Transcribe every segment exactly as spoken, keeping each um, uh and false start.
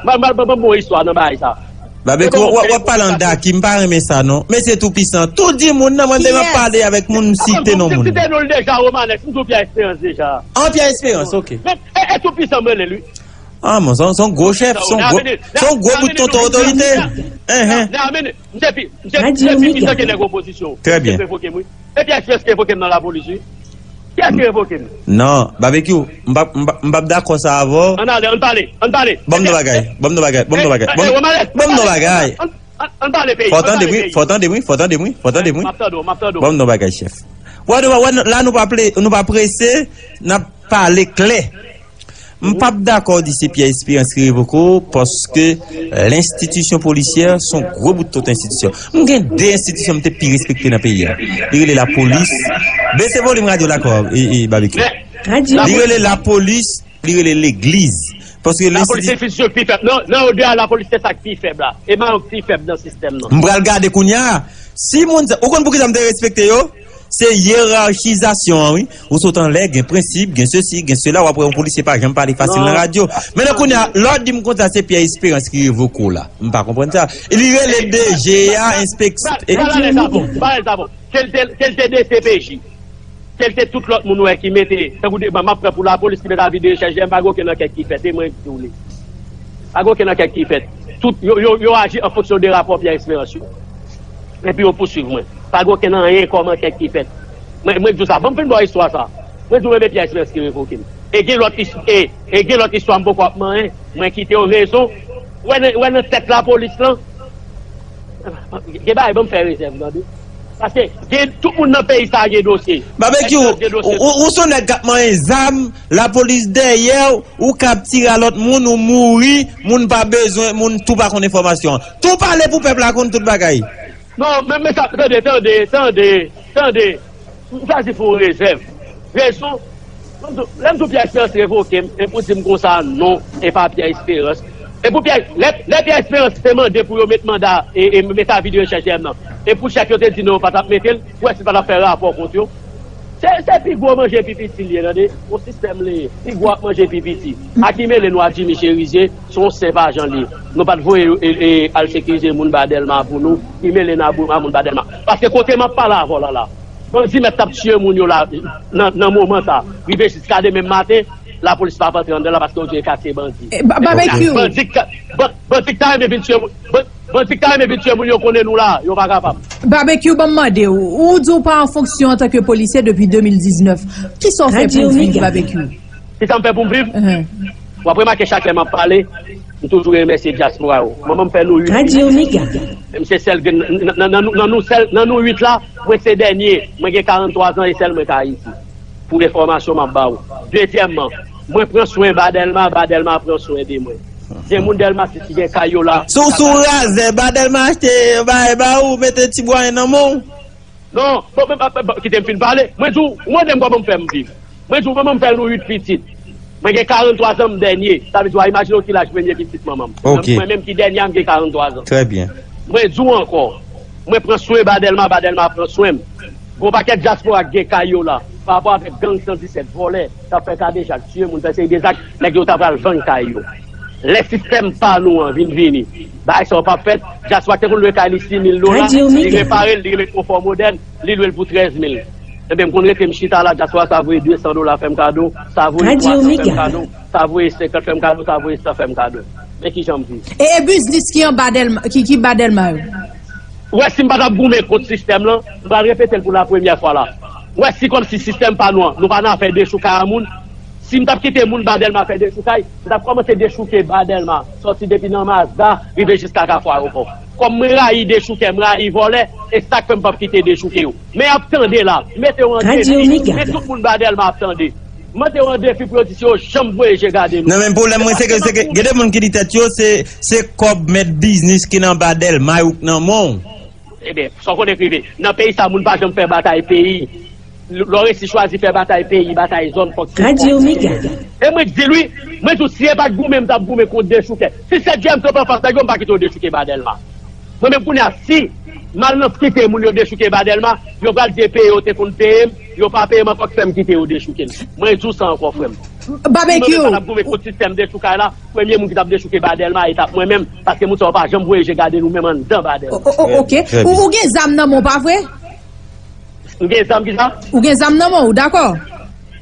Ban m, ban m, ban m bon istwa nan bagay sa. Babeko, w ap pale an daki, m pa renmen sa non. Mesye Toupisan, tou di moun nan, mwen te m ap pale avèk moun, m site non moun. M site non l deja, Romanes, m di w Pierre Espérance deja. An Pierre Espérance, ok. Men, e, e Toupisan m rele l wi. Ah, mon, se yon gwo chèf, se yon gwo, se yon gwo bout tonton otorite. Enhen. Misye pi, misye, misye pi pisan ke nèg opozisyon. Trè byen. Misye revoke m wi. E Pierre Espérance ki revoke m nan lapolis wi. Pierre ki revoke m. Non, Babekyou, m p ap, m p ap, m p ap dakò sa avè w. Ann ale, ann pale, ann pale. Ban m non bagay, ban m non bagay, ban m non bagay, ban m non bagay. Ann pale peyi, ann pale peyi. Fò w tande m wi, fò w tande m wi, fò w tande m wi, fò w tande m wi. M ap tande w, m ap tande w. Ban m non bagay, chèf. Wè, nou, wè, la nou pa ple, nou pa prese, n ap pale klè. M p ap dakò di se Pierre Espérance ki revoke w, paske lenstitisyon polisyè se yon gwo bout tout enstitisyon. M gen de enstitisyon m te pi respekte nan peyi a. Li rele lapolis. Bese volim radyo la ankò, e, e, Babekyou. Li rele lapolis, li rele legliz. Paske lapolis se enstitisyon ki pi fèb. Nan, nan, o de a lapolis se sa k pi fèb la. E Mayòk pi fèb nan sistèm nan. M pral gade kounye a. Si moun sa, ou konn poukisa m te respekte yo? Se yerachizasyon an, wi. Ou sot anlè, gen prensip, gen sesi, gen sela, w ap wè yon polisye pa janm pale fasil nan radyo. Men nan kounye a, lè w di m konsa, se Pierre Espérance ki revoke w la. M pa konprann sa. Li rele D G a, enspeksyon. Pral alèz avè w, pral alèz avè w. Ke l te, ke l te D C P J. Ke l te tout lòt moun wè ki mete, tankou de, m ap pran pou lapolis ki mete avi de rechèch, m pa gen okenn ankèt ki fèt, e mwen ki di w li. Pa gen okenn ankèt ki fèt. Tout, yo, yo, yo aji an fonksyon de rapò Pierre Espérance yo. Epi yo pouswiv mwen. Pa gen okenn anyen kòm ankèt ki fèt. Mwen, mwen di w sa, ban m fin ba w istwa sa. Mwen di w, men Pierre Espérance ki revoke m. E gen lòt is-, e, e gen lòt istwa m poko ap manyen. Mwen kite w rezon. Wè nan, wè nan tèt lapolis lan. Gen bagay, ban m fè rezèv, tande. Paske gen, tout moun nan peyi sa gen dosye. Babekyou, ou, ou se yon nèg k ap manyen zam, lapolis dèyè w, ou k ap tire a lòt moun, ou mouri, moun pa bezwen, moun tou pa konn enfòmasyon an. Tou pale pou pèp la konn tout bagay. Non, men, men sa, tande, tande, tande, tande. M chwazi fè yon rezèv. Rezon, lè m di w Pierre Espérance revoke m, e pou di m konsa non, e pa Pierre Espérance. E pou Pierre, lè, lè Pierre Espérance te mande pou yo met manda, e, e met avi de rechèch M nan, e pou chèf yo te di non, yo pa t ap mete l, ou wè si l pa t ap fè rapò kont yo. Se, se pi gwo manje pi piti l ye, tande. Yon sistèm li ye. Pi gwo ap manje pi piti. A ki mele nou a Jimmy Chérizier, se yon senp ajan li ye. Nou pa t voye, e, e, al sekirize moun ba Dèlma pou nou, ki mele n a bou-, a moun ba Dèlma. Paske kote m ap pale avè w la, la, bandi mèt t ap tiye moun yo la, nan, nan moman sa. Rive jiska demen maten, lapolis p ap antre anndan la paske yo di yo kase bandi. E, ba-, Babekyou. Bandi k-, ba-, bandi k ta renmen vin tiye moun, ban-, bandi k ta renmen vin tiye moun yo konnen nou la, yo pa kapab. Babekyou, ban m mande w, ou di w pa an fonksyon antanke polisye depi de mil diznèf. Kisa w fè pou w viv, Babekyou? Kisa m fè pou m viv? Enhen. W ap remake chak lè m ap pale, m toujou remèsye dyaspora yo. Manman m fè nou uit. Radyo Mega. Men m se sèl grenn nan, nan, nan, nan nou, nan nou sèl, nan nou uit la, mwen se dènye. Mwen gen karant twa zan e sèl mwen k Ayiti. Pou enfòmasyon m ap ba w. Dezyèmman, mwen pran swen ba Dèlma, ba Dèlma pran swen de mwen. Gen moun Dèlma si ki gen kay yo la. Sou, sou razè, ba Dèlma achte yon bagay ba ou, mete ti bwayen nan men w. Non, bon, bon, bon, bon, kite m fin pale. Mwen di w, ou mande m kòman m fè m viv. Mwen di w, manman m fè nou uit pitit. Mwen gen karant twa zan, m dènye. Sa vle di w a imajine w ki laj premye pitit manman m. Ok. Mwen menm ki dènye a, m gen karant twa zan. Trè byen. Mwen di w ankò, mwen pran swen ba Dèlma, ba Dèlma pran swen m. Gon pakèt dyaspora k gen kay yo la, pa rapò avèk gang san disèt, vòlè, k ap fè kadejak, tiye moun, fè seri de zak, nèg yo ta pral vann kay yo. Lè sistèm pa nou an vin vini, bagay sa yo p ap fèt. Dyaspora ki te konn lwe kay li sis mil dola, li repare l, li remèt konfò modèn, li lwe l pou trèz mil. Ebyen, m konn rete m chita la, dyaspora sa voye de san dola fè m kado, sa voye twa san fè m kado, sa voye senkant fè m kado, sa voye san fè m kado. Men kijan m viv. E, e biznis ki anba Dèlma, ki, ki ba Dèlma yo? Ou wè, si m pa t ap goumen kont sistèm lan, m pral repete l pou la premyè fwa la. Ou wè, si kòmsi sistèm pa nou an, nou pa nan afè dechoukay a moun, si m t ap kite moun ba Dèlma fè dechoukay, m t ap kòmanse dechouke ba Dèlma, sòti depi nan Mazda, rive jiska Kafou Ayewopò. Kòm mwen rayi dechoukè, m rayi vòlè, e sa k fè m p ap kite dechouke yo. Men y ap tande la, mete yo an defi, men tout moun ba Dèlma ap tande. Mete yo an defi pou yo di si yo janm voye je gade nou. Non, men pwoblèm mwen, se ke, se ke, gen de moun ki di tèt yo, se, se kòb mèt biznis ki nan ba Dèlma yo k nan men w. Ebyen, sa w konnen k rive. Nan peyi sa, moun pa janm fè batay peyi. Lè w resi chwazi fè batay peyi, batay zòn, fòk se kòb. E mwen k di l wi, mwen di w, si e pa t goumen, m t ap goumen kont dechoukè. Si se James yo pran fas nèg yo, m pa kite yo dechouke ba Dèlma. Mwen menm kounye a, si m al nan kite moun yo dechouke ba Dèlma, yo pral di e peye yo te konn peye m, yo pa peye m ankò k fè m kite yo dechouke m. Mwen di w sa ankò, frè m. Babekyou, mwen menm pa t ap goumen kont sistèm dechoukay la, premye moun ki t ap dechouke ba Dèlma e t ap mwen menm, paske moun sa yo pa janm voye je gade nou menm anndan ba Dèlma. O- o- o- Oke. Ou ou gen zam nan men w, pa vre? M gen zam ki sa? Ou gen zam nan men w, dakò?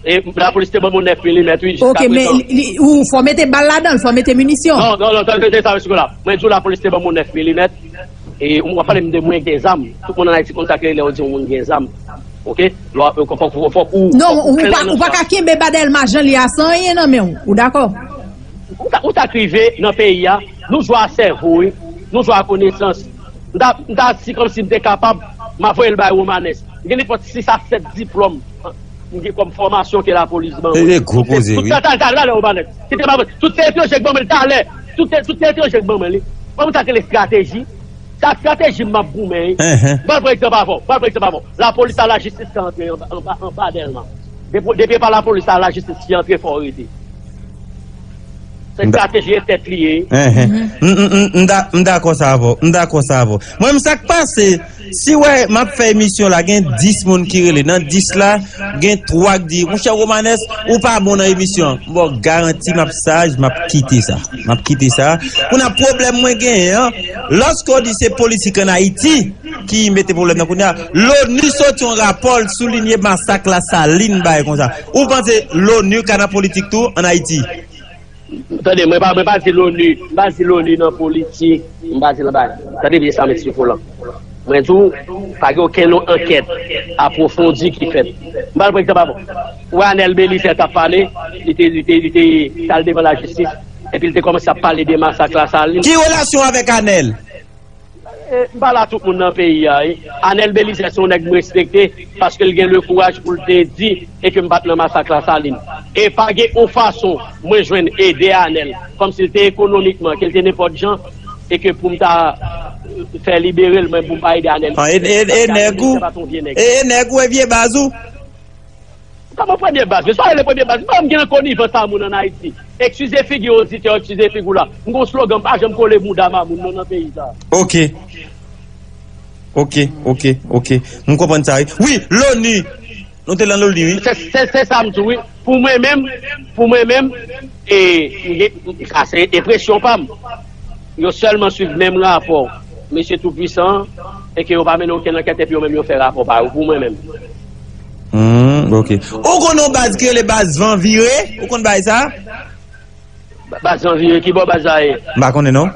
E lapolis te ban mwen nèf milimèt, wi, jiska prezan. Oke, men li- li- ou fò mete bal ladan l, fò mete minisyon. Non, non, non, tande, tande sa, mesye la. Mwen di w lapolis te ban mwen nèf milimèt. E w ap pale m de mwen gen zam. Tout moun ann Ayiti konn sa k rele lè yo di yon moun gen zam. Oke? Lè w ap, fòk, fòk, fòk ou, non, fòk ou ou pa, klè nan ou pa sa. Ka kenbe ba Dèlma jan li a san anyen nan men w. Ou dakò? Ou ta, ou ta k rive nan peyi a, nou jwe a sèvo, wi. Nou jwe a konesans. M ta, m ta si kòmsi m te kapab, m a voye l bay Romanes. M gen nenpòt sis a sèt diplòm m gen kòm fòmasyon ke lapolis ban mwen. E, e, gwo koze, wi. Tout sa, talè, talè, Romanes. Kite m ap, tout se etranje k ban mwen li, talè. Tout se, tout se etranje k ban mwen li. Ban mwen sa k rele estrateji. Se ak estrateji m ap goumen, wi. Enhen. Ban pran egzanp avè w. Ban pran egzanp avè w. Lapolis a lajistis ka antre anba, anba, anba Dèlma. Depi, depi e pa lapolis a lajistis ki antre, fò w rete. Se estrateji e tèt li ye. Enhen. M- m- m- m da- m dakò sa avè w. M dakò sa avè w. Mwen menm, sa k pase, si w wè m ap fè emisyon la, gen dis moun ki rele. Nan dis la, gen twa k di, monchè Romanes, ou pa bon nan emisyon an. M ba w garanti, m ap saj, m ap kite sa. M ap kite sa. Kounye a, pwoblèm mwen genyen an, lòske w di se politik ann Ayiti ki mete pwoblèm nan kounye a, Loni soti yon rapò, l soulinye masak Lasalin, bagay konsa. Ou panse Loni ka nan politik tou ann Ayiti? Tande, mwen pa, mwen pa di Loni, m pa di Loni nan politik, m pa di l anba. Tande byen sa, mesye Folan. Mwen di w, pa gen okenn ankèt apwofondi ki fèt. M ba l pou egzanp avè w. Ou wè Anèl Belizè t ap pale, li te, li te, li te, t al devan lajistis, epi l te kòmanse ap pale de masak Lasalin. Ki relasyon w avèk Anèl? E, m pale a tout moun nan peyi a, wi. Anèl Belizè se yon nèg m respekte, paske l gen le kouraj pou l te di, e ke m pa t nan masak Lasalin. E pa gen yon fason mwen jwenn ede Anèl, kòmsi l te ekonomikman, ke l te nenpòt jan, e ke pou m ta, euh, fè libere l, mwen, pou m pa ede Anèl. Ah, e, e, e nèg ou, e, e nèg ou, e vye baz ou? Kòman premye baz? Men sa rele premye baz? M pa janm gen nan konivans a moun ann Ayiti. Eskize figi oditè, eskize figi w la. M gon slogan, m pa janm kole mouda m a moun non nan peyi sa. Ok. Ok, ok, ok. M konprann sa, wi. Wi, Loni. Nou te lan Loni, wi. Se, se, se sa m di w, wi. Pou mwen menm, pou mwen menm, e, m gen, sa se enpresyon pa m. Yo sèlman swiv menm rapò mesye Toupwisan an, e ke yo pa mennen okenn ankèt, epi yo menm yo fè rapò pa yo, pou mwen menm. Hmm, ok. Ou konn yon baz ki rele baz Van Vire? Ou konn bagay sa? Ba- Baz Van Vire, ki bò baz sa ye? M pa konnen, non.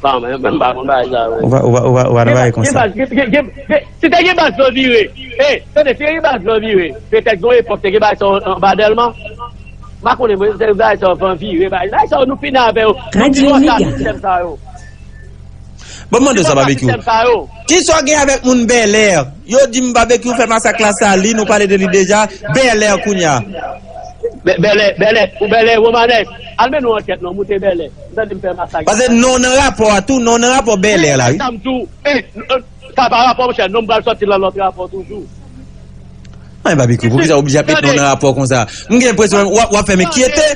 Pa, mwen, mwen, m pa konn bagay sa yo. Ou va, ou va, ou va, ou va nan bagay konsa. Gen baz, gen, gen, gen, gen, si te gen baz Van Vire, e, tande, si te gen baz Van Vire, petèt gen yon epòk te gen bagay sa anba Dèlma. M pa konnen, mwen, se bagay sa yo Van Vire, bagay, bagay sa yo nou fini avè yo. Nou fini avè sistèm sa yo. Ban m mande w sa, Babekyou. Ki sa w gen avèk moun Bèlè? Yo di m Babekyou fè masak Lasalin, ou pale de li deja. Bèlè kounye a. Bè- Bèlè, Bèlè, ou Bèlè, Romanès. Al mennen yon ankèt non, moute Bèlè. M tande m fè masak. Paske non nan rapò a tou, non nan rapò Bèlè la, wi. Sa m tou, e, e, sa pa rapò, monchè, non m pral sòti nan lòt rapò toujou. Ay, Babekyou, poukisa w oblije ap met non nan rapò konsa? M gen enpresyon w ap, w ap fè m enkyete.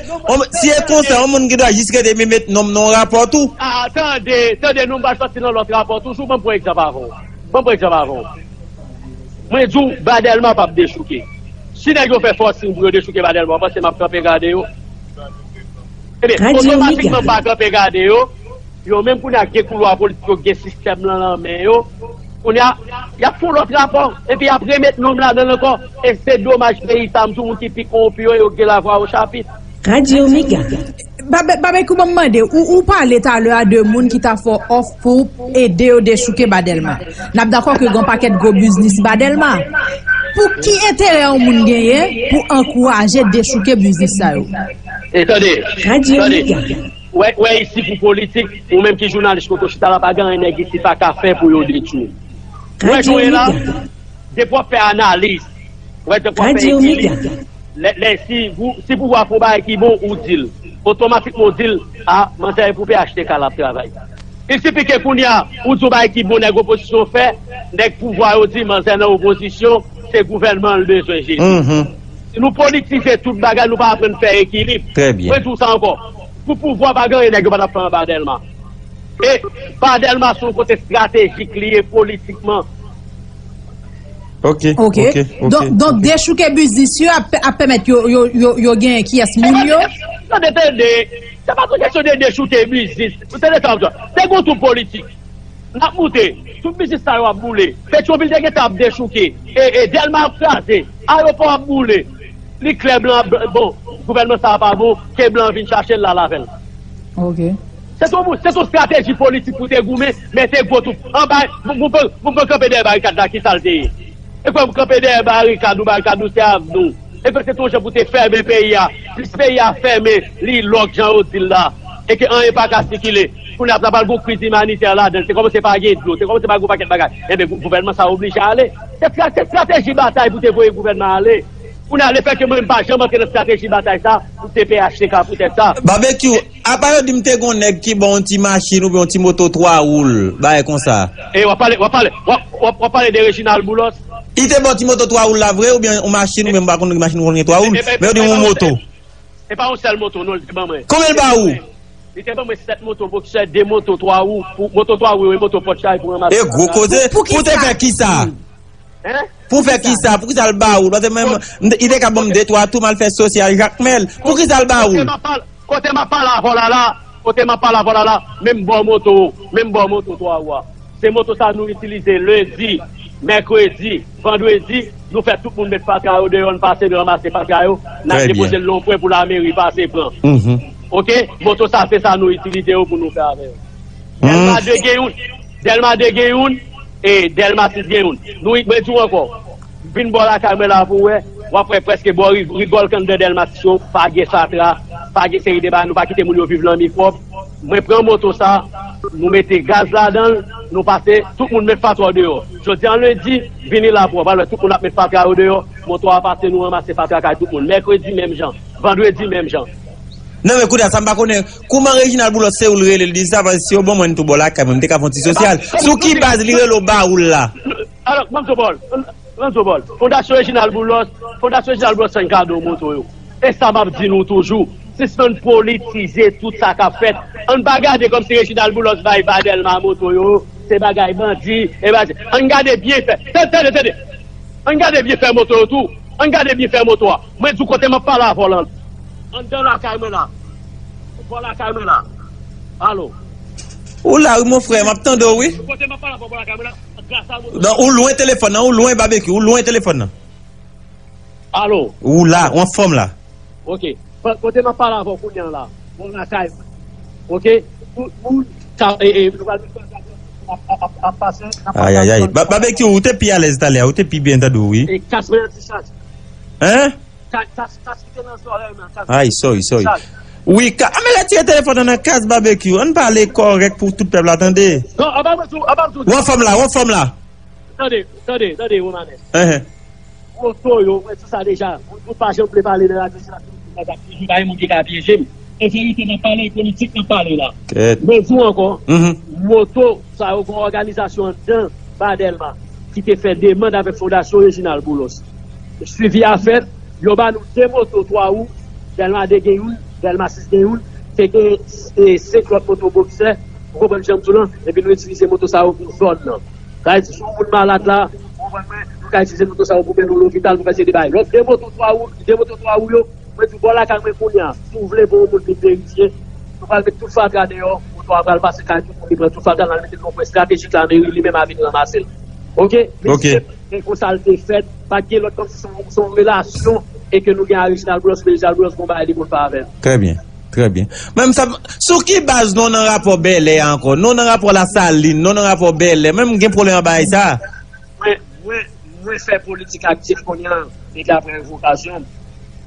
Si e konsa, yon moun gen dwa jis rete men met non m nan yon rapò tou. Ah, tande, tande, non m pral sòti nan lòt rapò toujou. Ban m pran egzanp avè w. Ban m pran egzanp avè w. Mwen di w, Ba Dèlma p ap dechouke. Si nèg yo fè fòsing pou yo dechouke Ba Dèlma, w panse m ap kanpe gade yo? Ebyen, otomatikman m pa kanpe gade yo. Yo menm kounye a gen koulwa politik yo, gen sistèm lan nan men yo. Kounye a, y ap fè yon lòt rapò, epi y ap remet non m ladan l ankò. E se domaj peyi sa a, m di w, moun ki pi kowonpi yo, yo gen lavwa o chapit. Radyo Mega. Babe- Babekyou, ban m mande, ou, ou pale talè a de moun ki ta fè w òf pou ede yo dechouke Ba Dèlma. N ap dakò ke gen yon pakèt gwo biznis Ba Dèlma. Pou ki enterè yon moun genyen pou ankouraje dechouke biznis sa yo? E tande, tande. Wè, wè isi pou politik, ou menm ki jounalis kote w chita la, pa gen anyen nèg isi pa ka fè pou yo detwi w. Wè jan w ye la, depi w ap fè analiz, wè depi w ap fè ekilib, lè, lè si, pou- si pouvwa fè yon bagay ki bon, ou di l. Otomatikman ou di l, a, manzè e pou P H T K l ap travay. Il sifi ke kounye a, ou di yon bagay ki bon nèg opozisyon fè, nèg pouvwa yo di manzè nan opozisyon, se gouvènman l bezwen jere. Si nou politize tout bagay, nou pa aprann fè ekilib. Mwen di w sa ankò. Pou pouvwa pa gen anyen nèg yo pa t ap fè anba Dèlma. E Ba Dèlma se yon kote estratejik li ye politikman. Ok, ok, ok. Donk, donk dechouke biznis yo ap, ap pèmèt yo, yo, yo, yo genyen kiyès moun yo. Tande, tande. Se pa yon kesyon de dechouke biznis. Ou tande sa, m di w. Se yon twoup politik. N ap moute. Tout biznis sa yo ap boule. Petyonvil te gentan ap dechouke. E, e Dèlma ap kraze. Ayewopò ap boule. Li klè blan, blan, bon, gouvènman sa a pa bon, ke blan vin chache l la avè l. Ok. Se yon, se yon estrateji politik pou te goumen, mete gwo twoup anba, pou, pou, pou, pou kanpe dèyè barikad la, ki sa l te ye? E kwè m kanpe dèyè barikad ou, barikad ou se avni w. E kwè se yon jan pou te fèmen peyi a. Plis peyi a fèmen, li lòk jan yo di l la. E ke anyen pa ka sikile. Kounye a pral gwo kriz imanitè ladan l. Te kòmanse pa gen dlo, te kòmanse pa gen yon pakèt bagay. Enben, gou-, gouvènman sa a oblije ale. Se tra-, se estrateji batay pou te voye gouvènman ale. Kounye a, lefètke mwen, m pa janm antre nan estrateji batay sa, m se P H T K poutèt sa. Babekyou, apa yo di m te gen yon nèg ki ba w yon ti machin oubyen yon ti moto twa wou l, bagay konsa? E w ap pale, w ap pale, w ap, w ap, w ap pale de Reginald Boulos? Li te ba w ti moto twa wou l la vre, oubyen yon machin, oubyen m pa konn ki machin ou konn gen twa wou l, men yo di m yon moto. E pa yon sèl moto, non, li te ban mwen. Konbyen l ba ou? Li te ban mwen sèt moto boksè, de moto twa wou, pou, moto twa wou, e moto pòt chay pou ranmase. E gwo koze, pou, pou te fè kisa? Hein? Pou fè kisa? Pou kisa l ba ou? Paske mwen, m, li te ka ban m de twa tou, m al fè sosyal Jakmèl. Pou kisa l ba ou? Kote m ap pale, kote m ap pale avè w la la, kote m ap pale avè w la la, menm bò moto, menm bò moto twa wou a. Se moto sa nou itilize lendi, mèkredi, vandredi, nou fè tout moun met fatra yo deyò, n pase, n ranmase fatra yo, n al depoze l nan yon pwen pou lameri pase pran. Oke? Moto sa, se sa nou itilize yo pou nou fè avè yo. Dèlma de gen youn, Dèlma de gen youn, e Dèlma sis gen youn. Nou, mwen di w ankò, vin bò lakay mwen la pou w wè, w ap wè prèske bò ri-, rigòl k anndan Dèlma sis yo, pa gen fatra, pa gen seri de bagay, nou pa kite moun yo viv nan mikwòb. Mwen pran moto sa, nou mete gaz ladan l, nou pase, tout moun met fatra w deyò. Jodi a lendi, vini la pou w, w pral wè tout moun ap met fatra yo deyò, moto a pase, nou ranmase fatra kay tout moun. Mèkredi, menm jan. Vandredi, menm jan. Non, men kounye a, sa m pa konnen. Kouman Reginald Boulos se ou l rele, l di sa, paske si yo ban mwen tou bò lakay mwen, m te ka fè yon ti sosyal. Sou ki baz li rele w ba ou l la? Alò, ban m di w, Paul, ban m di w, Paul. Fondasyon Reginald Boulos, Fondasyon Reginald Boulos fè n kado moto yo. E sa m ap di nou toujou. Sispann politize tout sa k ap fèt. Ann pa gade kòmsi Reginald Boulos bay ba Dèlma moto yo, se bagay bandi, e bandi. Ann gade byen fè. Tande, tande, tande. Ann gade byen fè moto yo tou. Ann gade byen fè moto a. Mwen di w kote m ap pale avè w lan. Anndan lakay mwen la. Bò lakay mwen la. Alo. Ou la, wi, mon frè, m ap tande w, wi. Kote m ap pale avè w, bò lakay mwen la. Gras a moto. Non, ou lwen telefòn nan, ou lwen Babekyou, ou lwen telefòn nan. Alo. Ou la, ou anfòm la. Ok. Kote m ap pale avè w kounye a la. Bò lakay mwen. Ok? Tout moun ka, e, e, nou pral ap, ap, ap, ap pase, n ap pase. Ay, ay, ay. Ba-, Babekyou, ou te pi alèz talè a, ou te pi byen tande w, wi. E kas mwen an dichaj. Hein? Ka-, kas, kas ki te nan zòrèy mwen, kas. Ay, sorry, sorry. Dichaj. Wi, ka, a, men retire telefòn nan nan kas Babekyou. Ann pale kòrèk pou tout pèp la tande. Non, anba mwen tou, anba mwen tou. Ou anfòm la, ou anfòm la. Tande, tande, tande, Romanes. Hein, hein. Moto yo, mwen di sa deja. Moun, moun pa janm vle pale nan radyo, se la ki toujou bay moun ki ka pyeje m. E verite n ap pale, e politik n ap pale la. Kèt. Mwen di w ankò, moto sa yo gon òganizasyon anndan ba Dèlma ki te fè demann avèk Fondasyon Reginald Boulos. Swivi a fèt, yo ba nou de moto twa wou, Dèlma de gen youn, Dèlma sis gen youn, te gen, e, senk lòt moto boksè, ou konprann jan m di w lan, epi nou itilize moto sa yo pou zòn nan. Sa vle di, si yon moun malad la, ou konprann mwen, nou ka itilize moto sa yo pou mennen w lopital, pou fè seri de bagay. Lòt de moto twa wou, de moto twa wou yo, mwen di w, bò lakay mwen kounye a, si w vle pou yon moun vin verifye, nou pral met tout fatra deyò, moto a pral pase kay tout moun, li pran tout fatra, l al mete l nan yon pwen estratejik, lameri li menm a vin ranmase l. Oke? Ok. Mesye, e konsa l te fèt, pa t gen lòt kòmsi se yon, se yon relasyon e ke nou gen a Reginald Boulos, men Reginald Boulos gon bagay li pou l fè avè l. Trè byen, trè byen. Men m sa, sou ki baz nou nan rapò Bèlè a ankò? Nou nan rapò Lasalin, nou nan rapò Bèlè. Men m gen pwoblèm ak bagay sa. Mwen, mwen, mwen fè politik aktif kounye a, e daprè revokasyon m.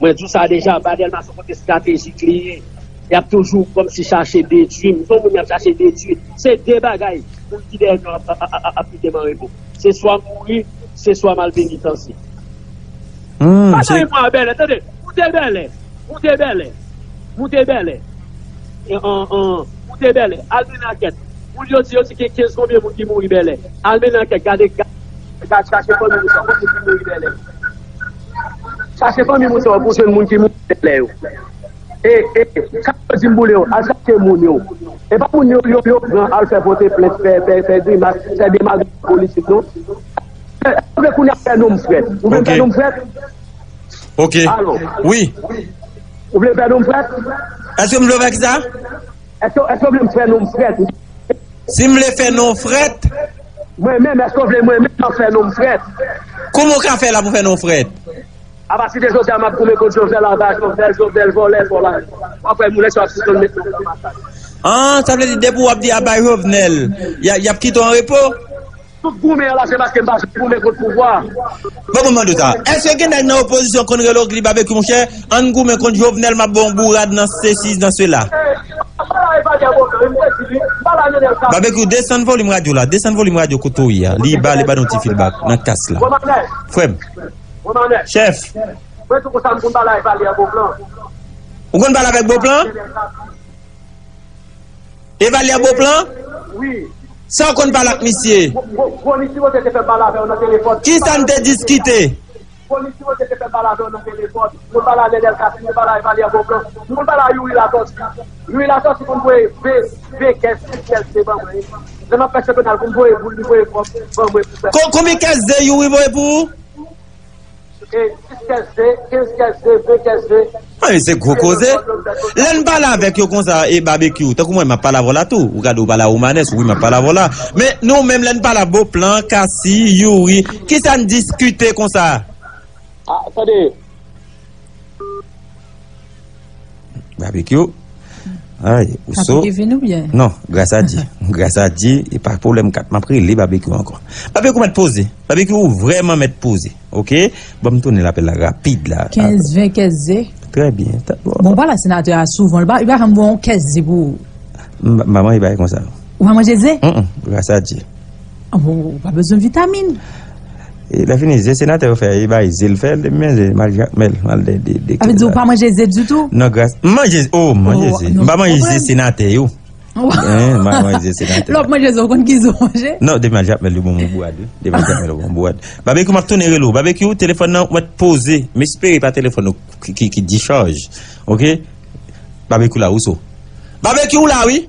Mwen di w sa deja, ba Dèlma se yon kote estratejik li ye. Y ap toujou kòmsi chache detwi m. Se yon moun y ap chache detwi. Se de bagay, moun ki dèyè nou ap, ap, ap, ap, ap kite m an repo. Se swa mouri, se swa m al penitansye. Hmm, pa se nan mwa Bèlè, tande. Moute Bèlè. Moute Bèlè. Moute Bèlè. E, an, an, moute Bèlè. Al mennen ankèt. Moun yo di, yo di gen kenz konbyen moun ki mouri Bèlè. Al mennen ankèt, gade, gade, chache fanmi moun sa yo, konbyen ki mouri Bèlè. Chache fanmi moun sa yo pou jwenn moun ki mouri Bèlè yo. E, e, sa yo di m boule yo, al chache moun yo. E pa moun yo, yo, yo pran, al fè pote plent, fè, fè, fè grimas, fè demagoji politik, non. Ou vle kounye a fè nou m frèt? Ou vle m fè nou m frèt? Ok. Alo. Wi. Ou vle fè nou m frèt? Èske m vle fè kisa? Èske, èske w vle m fè nou m frèt? Si m vle fè nou frèt? Mwen menm, èske w vle mwen menm fè nou m frèt? Kouman w ka fè la pou fè nou frèt? Apa si de jodi a m ap goumen kont Jovenel, aba Jovenel, Jovenel vòlè, vòlè. W ap wè moun yo ap sispann met nan masak. Ah, sa vle di depi w ap di aba Jovenel, y a, y ap kite w an repo? Tout goumen an la, se paske m pa janm goumen kont pouvwa. Bon, mwen mande w sa. Èske gen nèg nan opozisyon konn rele w, li Babekyou, monchè, ann goumen kont Jovenel, m ap ba w yon bourad nan sesi, nan sela? Babekyou, desann volim radyo la, desann volim radyo kote w ye a. Li ba, li ba nou ti feedback nan kas la. Frè m. Chèf. Ou konn pale avèk Beauplan? Evalye Beauplan? Wi. Sa w konn pale ak misye? Gwo, gwo, gwo niti wote te fè m pale avè w nan telefòn. Kisa n te diskite? Gwo niti wote te fè m pale avè w nan telefòn. Mwen pale a Nenel Cassy, mwen pale a Evalye Beauplan. Mwen pale a Youri Latortue. Youri Latortue konn voye ve, ve kès, sis kès de ban mwen. Lè m ap fè chanpyona l, konn voye boul, li voye kòb ban mwen pou fè. Ko-, konbyen kès de Youri voye pou ou? E, sis kès de, kenz kès de, ven kès de. Mwen, se gwo koze. Lè n pale avèk yo konsa, e Babekyou, tankou mwen, m ap pale avè w la tou. Ou gade, ou pale a Romanes, wi, m ap pale avè w la. Men nou menm, lè n pale a Beauplan, Cassy, Youri, kisa n diskite konsa? Ah, tande. Babekyou. Ay, ou so. Babekyou vin oubyen? Non, gras a Dye. Gras a Dye, e pa pwoblèm kat, m ap rele Babekyou ankò. Babekyou mèt poze. Babekyou ou vrèman mèt poze. Ok? Ban m tounen lapèl la rapid la. Kenz ven kenz de. Trè byen. Bon, pale a senatè a souvan, li pa, li pa janm ba w yon kès de pou ou. M, manman, li pa konsa. Ou pa manje ze? Mm, mm, gras a Dye. Ah bon, ou pa bezwen vitamin. E lè fini, ze senatè yo fè, e bay ze l fè, l te men ze, mal jakmèl, mal de, de, de. Sa vle di ou pa manje ze ditou? Non, gras, m manje, oh, m manje ze. M pa manje ze senatè yo. Hein, m pa manje ze senatè. Lè w ap manje ze, ou konn ki ze w manje? Non, de mal jakmèl yo bon, bon bourad, wi. De mal jakmèl yo bon, bon bourad. Babekyou, m ap tounen rele w. Babekyou, telefòn nan, ou mèt poze. M espere pa telefòn ou ki, ki, ki dichaj. Ok? Babekyou la, ou so. Babekyou la, wi.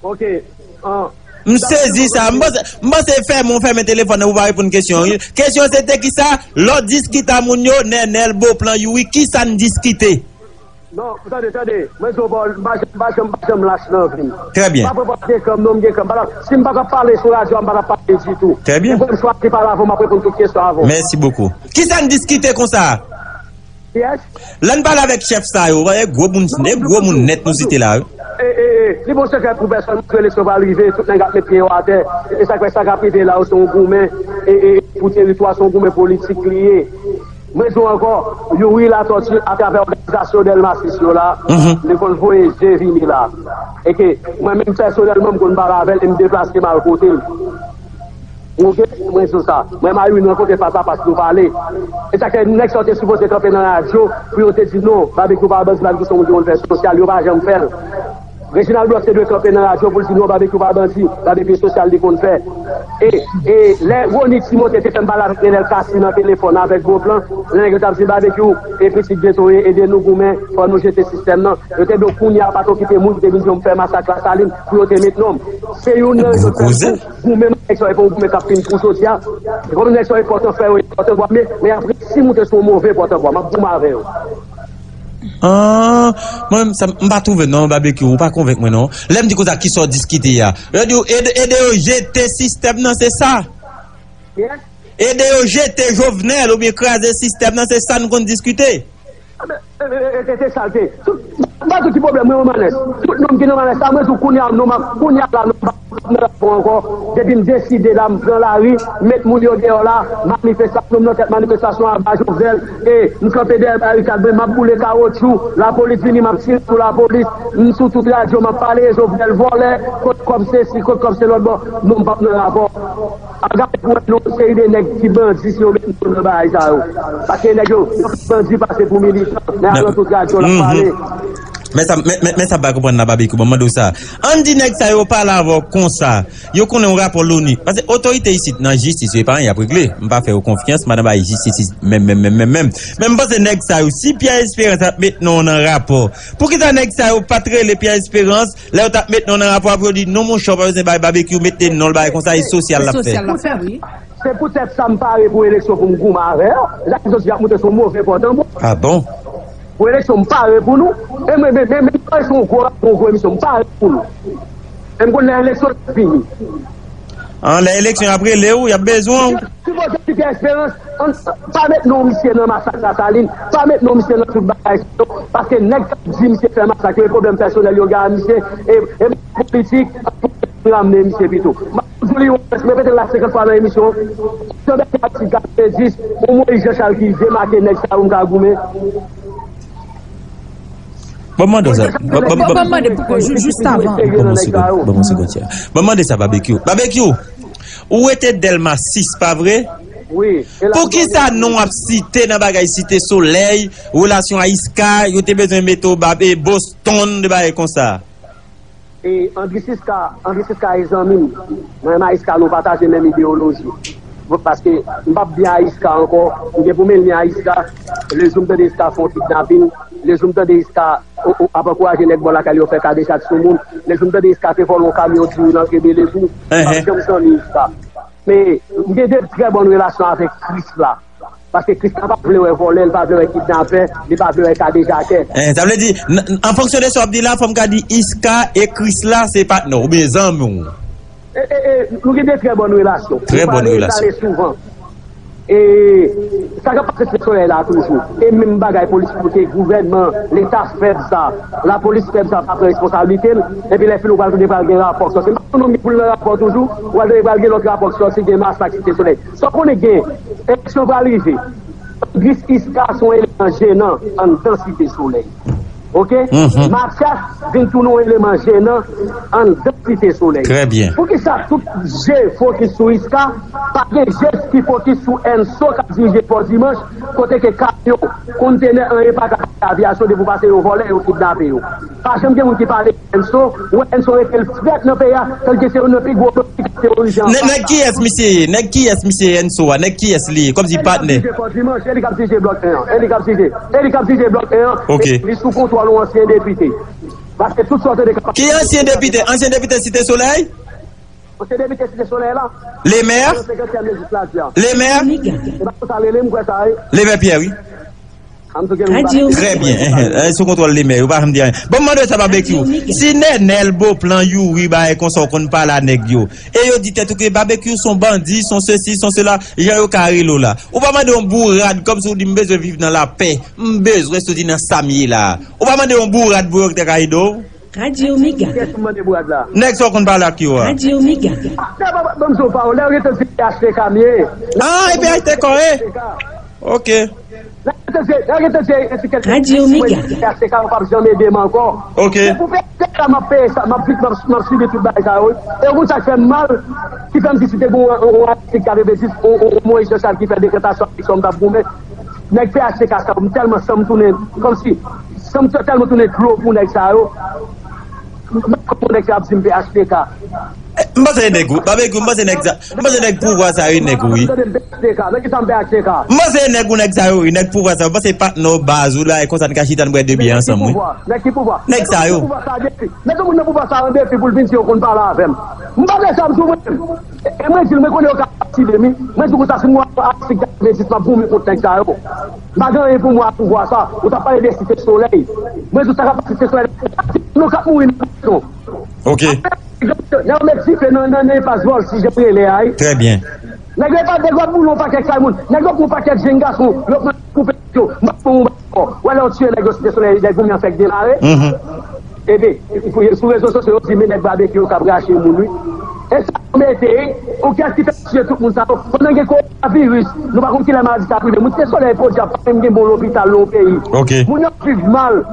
Ok. M sezi sa. M panse, m panse fèmen, w fèmen telefòn nan pou pa reponn kesyon an. Kesyon se te kisa? Lè w diskite a moun yo, Nènèl, Beauplan, Youri, kisa n diskite? Non, tande, tande. Mwen di w, bon, m pa janm, m pa janm, m pa janm lach nan vi m. Trè byen. M pa pran pòz gen kan m, non, m gen kan m. Pa la, si m pa t ap pale sou radyo a, m pa t ap pale ditou. Trè byen. Si m chwazi pale avè w, m ap reponn tout kesyon avè w. Mèsi bokou. Kisa n diskite konsa? Kiyès? Lè n pale avèk chèf sa yo, e gwo moun, e gwo moun nèt nou site la, wi. E, e, e, li bon sekrè pou pèsòn, pou eleksyon pral rive, tout nèg ap met pye yo atè. E sa k fè sa k ap rive la yo, se yon goumen, e, e, pou teritwa, se yon goumen politik li ye. Mwen di w ankò, Youri Latortue, atravè òganizasyon Dèlma sis yo la, li konn voye ze vini la. E ke mwen menm pèsonèlman, m konn pale avè l e m deplase m al kote l. Ok, mwen sou sa. Mwen, Marie, nou rankontre fas a fas, nou pale. E sa ke nèg sa yo te sipoze kanpe nan radyo pou yo te di non, Babekyou pa bandi, Babekyou se yon moun ki konn fè sosyal, yo pa janm fè l. Reginald Bloch te dwe kanpe nan radyo pou l di non, Babekyou pa bandi, Babekyou sosyal li konn fè. E, e lè Rony Timote te fè m pale avèk Nenel Cassy nan telefòn avèk Beauplan, lè nèg yo t ap di Babekyou, e pitit Beto ye, ede nou goumen, fò nou jete sistèm nan. Yo te dwe kounye a pa t okipe moun ki te vin di yo m fè masak Lasalin pou yo te met non m. Se youn nan rezon k fè m goumen m ak nèg sa yo, e pa yon goumen k ap fini pou jodi a. E kòm nèg sa yo enpòtan, frè yo enpòtan, men, men apre, si m te sou yon move pòtavwa, m ap goumen avè yo. Ah, mwen, sa, m pa twouve non, Babekyou, ou pa konvenk mwen non. Lè m di konsa, kisa w diskite a? Yo di w ede, ede yo jete sistèm nan, se sa? Yes. Ede yo jete Jovenel oubyen kraze sistèm nan, se sa n konn diskite. Ah, men, e, e, e, e, se sa l te. Tout, m pa di w ki pwoblèm mwen, Romanes. Tout nonm ki nan Romanes la, mwen di w kounye a, nonm ap, kounye a la, nonm pa nan rapò ankò. Depi m deside la, m pran lari, m met moun yo deyò la, manifestasyon, m nan tèt manifestasyon aba Jovenel, e m kanpe dèyè barikad mwen, m ap boule kawotchou, lapolis vini, m ap tire sou lapolis, m sou tout radyo, m ap pale, Jovenel vòlè, kot kòb sesi, kot kòb se lòt bò, non, m p ap nan rapò. Al gade pou wè yon seri de nèg ki bandi si yo met non nan bagay sa yo. Paske nèg yo, yo plis bandi pase pou militan. Men al nan tout radyo l ap pale. Men sa, men, men, men sa m pa konprann nan Babekyou, ban m mande w sa. Ann di nèg sa yo pale avè w konsa. Yo konnen yon rapò Loni. Paske otorite isit nan jistis yo, e pa anyen y ap regle. M pa fè yo konfyans, m pa nan bagay jistis menm, menm, menm, menm, menm. Men m panse nèg sa yo, si Pierre Espérance ap met non w nan rapò, poukisa nèg sa yo pa t rele Pierre Espérance lè yo t ap met non w nan rapò a pou yo di, "Non, monchè, w pa bezwen bay Babekyou, mete non l, bagay konsa, e sosyal l ap fè." Sosyal l ap fè, wi. Se poutèt sa m pare pou eleksyon pou m goumen avè yo. Jacques Josie ap montre se yon move pòtanbou. Ah bon? Pou eleksyon, m pare pou nou. E mwen, men, men, men, se yon gwo, yon gwo emisyon, m pare pou nou. E m konn lè eleksyon ap vini. An, lè eleksyon ap rele w, y ap bezwen w. Si poze Ti Pè Esperans, ann, pa met non misye nan masak Lasalin, pa met non misye nan tout bagay sa yo, paske nèg k ap di misye fè masak yo, e pwoblèm pèsonèl yo gen a misye, e, e politik, ramne misye pito. M ap toujou li yon repete l la senkant fwa nan emisyon an. Jan Bèl Kalisi katrevendis, yon Moyiz Jan Chal ki demake nèg sa yo m ka goumen. Ban m mande w sa. Ban ban- ban- ban- ban m mande pou kò, jis avan. Ban m yon segond, ban m yon segond, Tia. Ban m mande sa, Babekyou. Babekyou, ou rete Dèlma sis, pa vre? Wi. Poukisa non w ap site nan bagay Site Solèy, relasyon a Iska, yo te bezwen mete w Bab e Boston, de bagay konsa? E Andris Iska, Andris Iska e zanmi m. Mwen menm a Iska, nou pataje menm ideyoloji. Bon, paske m p ap byen a Iska ankò. M gen pou m elmen a Iska. Lejou m tande Iska fè yon kidnapin, lejou m tande Iska o- o- ap ankouraje nèg bò lakay li yo fè kadejak sou moun, lejou m tande Iska te vòlè yon kamyon diri nan Tribelevou, m p ap janm zanmi Iska. Men, m gen de trè bòn relasyon avèk Krisla. Paske Krisla pa vle wè vòlè, li pa vle wè kidnapè, li pa vle wè kadejakè. Eh, sa vle di, n- n- an fonksyon de sa w ap di la, fò m ka di Iska e Krisla se patnè w oubyen zanmi w. E, e, e, nou gen de trè bòn relasyon. Trè bòn relasyon. Nou pale, pale souvan. E sa k ap pase Site Solèy la toujou. E menm bagay polis kote gouvènman, leta fèb sa, lapolis fèb sa pa pran responsablite l. Epi lè fini w pral tande pral gen rapò k sòti. M pa konnen pou l nan rapò toujou, ou pral tande pral gen lòt rapò k sòti, gen masak Site Solèy. Sa w konnen gen, eleksyon pral rive. Andris Iska se yon eleman jenan anndan Site Solèy. Oke? Matyas vin tounen yon eleman jenan anndan Site Solèy. Trè byen. Poukisa tout je fokis sou Iska? Pa gen je ki fokis sou Enso k ap dirije Pò Dimanch, kote ke kamyon, kontenè, anyen pa ka pase avyasyon, depi w pase yo vòlè, yo kidnape yo. Pa janm gen moun ki pale Enso, ou wè Enso rete l frèt nan peyi a, tandis se youn nan pi gwo bandi k ap terorize anba. Nèg kiyès misye ye? Nèg kiyès misye Enso a? Nèg kiyès li ye? Kòmsi patnè. E li k ap dirije Pò Dimanch, e li k ap dirije blòk en an, e li k ap dirije, e li k ap dirije blòk en an. Ok. Li sou kontwòl yon ansyen depite. Paske tout sa w tande k ap pase. Ki ansyen depite? Ansyen depite Site Solèy? Ansyen depite Site Solèy la. Lemè? Nan senkantyèm lejislatè a. Lemè? E pa konsa l rele, m kwè sa, wi. Lemè Pyè, wi. Trè byen. Sou kontwòl Lemè, yo pa janm di anyen. Bon, m mande sa, Babekyou. Si Nènèl, Boplan, Youri, bagay konsa, w konn pale a nèg yo. E yo di tèt ou ke Babekyou se yon bandi, se yon sesi, se yon sela, jan yo ka rele w la. Ou pa mande yon bourad, kòmsi w di, "M bezwen viv nan lapè. M bezwen soti nan sa m ye la." Ou pa mande yon bourad pou yo te ka ede w? Radyo Mega. Kiyès ou mande bourad la? Nèg sa w konn pale ak yo a. Radyo Mega. Lè pa ban m di w pawòl, lè yo rete di P H T K m ye. Ah, e P H T K ye? Ok. Lè yo rete di, lè yo rete di etiket Radyo Mega. P H T K yo p ap janm ede m ankò. Ok. Se pou P H T K m ap peye sa, m ap, m ap, m ap sibi tout bagay sa yo. E ou konn sa k fè m mal, ki fè m di si te gen yon, yon, yon Aristide katrevendis, yon, yon, yon Moyiz Jan Chal ki fè dekantasyon ak sa m t ap goumen. Nèg P H T K sa yo, m tèlman san m tounen, kòmsi, san m tèlman tounen dlo pou nèg sa yo. M pa konn nèg sa ap di m P H T K. Eh, m panse e nèg ou, Babekyou, m panse nèg sa, m panse nèg pouvwa sa yo e nèg ou, wi. Tande m P H T K, nan ki sa m P H T K? M panse e nèg ou, nèg sa yo, wi, nèg pouvwa sa yo. M panse patnè w, baz ou la, e konsa n ka chita n bwè de byè ansanm, wi. Nèg ki pouvwa? Nèg ki pouvwa? Nèg sa yo. Met yon moun nan pouvwa sa yo an defi pou l vin di yo konn pale avè m. M pa vle sa m sou mwen menm. E, e mwen di l, mwen konnen yo ka pati de mi. Mwen di konsa, si mwen ap asik gade mezis, m ap goumen kont nèg sa yo. M pa gen anyen pou mwen ak pouvwa sa. Ou t ap pale de Site Solèy. Mwen di w sa k ap pase Site Solèy. Nou k ap mouri nan prizon. Ok. Nèg yo met dife nan, nan, nan espas Vòlsi, jan m rele a, wi. Trè byen. Nèg yo pa, nèg yo ap boule yon pakèt kay moun. Nèg yo pran yon pakèt jenn gason, yo pran koupe yo. M ap pran yon bal ankò. Ou wè lè yo tiye nèg yo Site Solèy, nèg Goumyan fèk demare. Epi, sou rezo sosyo, yo di, men nèg Babekyou yo k ap rache moun, wi. E sa yo mete, wi. Ou kiyès ki fè tiye tout moun sa yo? Pandan gen kowonaviris, nou pa konn kilè maladi sa ap rive. Moun Site Solèy, podyab, pa menm gen bon lopital nan yon peyi. Ok. Moun yo ap viv mal.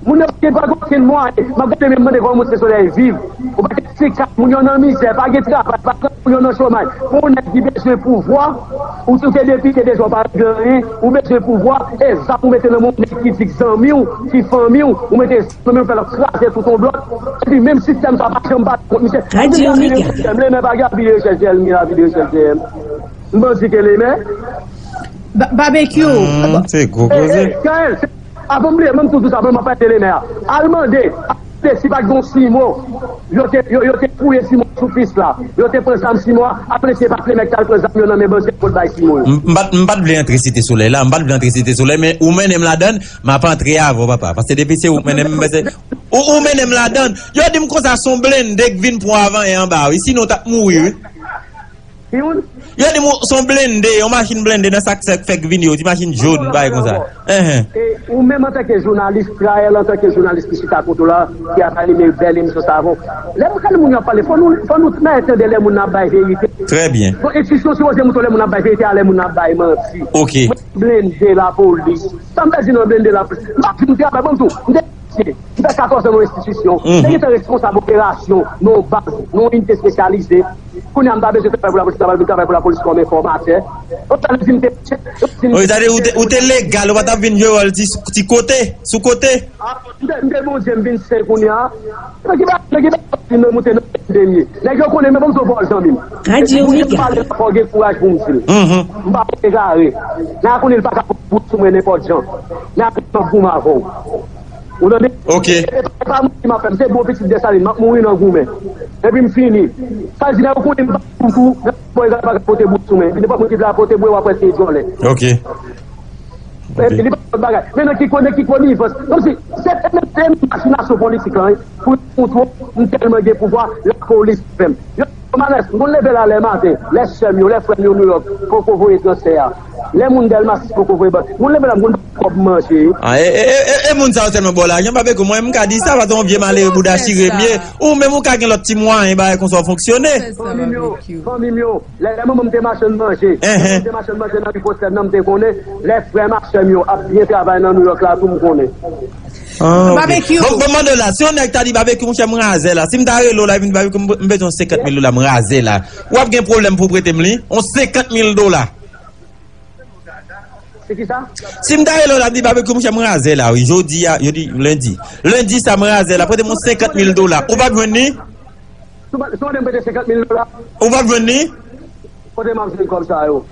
Moun yo pa gen, pa gen okenn mwayen. M ap gade men m mande kòman moun Site Solèy viv. Ou pa gen ti kay, moun yo nan mizè, pa gen travay, pa gen moun yo nan chomaj. Pou yon nèg ki bezwen pouvwa, ou, ou te depite deja, ou pa regle anyen, ou bezwen pouvwa, e zam ou mete nan men yon nèg ki di k zanmi w, ki fanmi w, ou mete zam nan men l, fè l ap kraze tout yon blòk. Epi menm sistèm sa pa janm bat kont misye. Radyo Mega. Sistèm, Lemè pa gen avi de rechèch J L M, gen avi de rechèch J M. M panse ke Lemè. Ba- Babekyou. Hmm, se gwo koze. Avan m bliye, menm tou, tou sa, menm ap pale de Lemè a. Al mande, Te, si pa t gen Simo, yo te, yo, yo te fouye Simo sou pis la. Yo te pran zam Simo a, apre se pa t le mèt k al pran zam yo nan men bandi a pou l bay Simo yo. M m pa t m pa t vle antre Site Solèy la, m pa t vle antre Site Solèy, men ou mennen m ladann, m ap antre avè w, papa. Paske depi se ou k mennen m, men se, ou, ou mennen m ladann. Yo di m konsa se yon blende k vin pran w avanyè anba, wi. Sinon, w t ap mouri, wi. Ki moun? Yo di m se yon blende, yon machin blende nan sa k fèk, fèk vini, yon ti machin jòn, bagay konsa. Enhen. E ou menm antanke jounalis, Trael antanke jounalis ki chita kote w la, ki ap anime bèl emisyon sa avè w. Lè m gade moun yo ap pale, fò nou, fò nou mèt tande lè moun nan ap bay verite. Trè byen. Bon, enstitisyon sipoze montre w lè moun nan ap bay verite a lè moun nan ap bay manti. Ok. Mwen blende lapolis. Sa m ta di nan blende lapolis. M pa di m te ap bay, ban m di w, m te Mesye, m fè katòz an nan yon enstitisyon. Mhm. Te gentan responsab operasyon nan yon baz, nan yon inite espesyalize. Kounye a, m ta bezwen travay pou lapolis, m ta pral vin travay pou lapolis kòm enfòmatè. Yo t al di m te, yo t di m Wi, sa vle di ou te, ou te legal, ou pa t ap vin jwe wòl ti, ti kote, sou kote. Ah, m te, m te Bondye, m vin sen kounye a. Nan ki ba, nan ki ba, nan moute nan dènye. Nèg yo konnen, men ban m di w, zanmi m. Radyo Mega. Moun ki pale la, fò w gen kouraj pou m di l. Mhm. M pa egare. Nèg la konnen li pa ka pote bout sou mwen nenpòt jan. Nèg la konnen m ap goumen avè w. Ou tande? Ok. E pa, e pa manti m ap fè, m se bon pitit Desalin, m ap mouri nan goumen. Epi m fini. Sa di nèg ou konnen m pa tou tou, nèg ou pa ka pote bout sou mwen. Epi nenpòt moun ki vle ap pote bwe, w ap wè se djòlè. Ok. Epi li pa fè bagay. Men nan ki konnen ki konivans. Kòmsi, se, se, se machinasyon politik lan, wi. Pou, pou twò, m tèlman gen pouvwa, lapolis fè m. Yo, Manès, m konn leve la lè maten, lè sè m yo, lè frè m yo Nouyòk, poko voye transfè a. Lè moun Dèlma sis poko voye ban. M konn leve la, m konn kòb manje. Ah, e, e, e, e, e moun sa yo tèlman ba w lajan, Babekyou, mwen, m ka di sa, paske yon vye malere bouda chire m ye. Ou menm, ou ka gen lòt ti mwayen, bagay konsa w fonksyone. Fanmi m yo, fanmi m yo, lè, lè manman m te machann manje, lè manman m te machann manje nan ri Fosèn nan, m te konnen, lè frè m ak sè m yo ap byen travay nan Nouyòk la, tou m konnen. Ah, ok. Babekyou. Bon, bon, mande la, si yon nèg ta di Babekyou, monchè, m razè la. Si m ta rele w la, epi m di Babekyou, m, m bezwen yon senkant mil dola, m razè la. W ap gen pwoblèm pou w prete m li? Yon senkant mil dola. Se ki sa? Si m ta rele w la, m di Babekyou, monchè, m razè la, wi. Jodi a, jodi, lendi. Lendi sa, m razè la. Prete m yon senkant mil dola. Ou p ap jwenn li? Si w mande m prete senkant mil dola. Ou p ap jwenn li? Kote m ap jwenn kòb sa yo?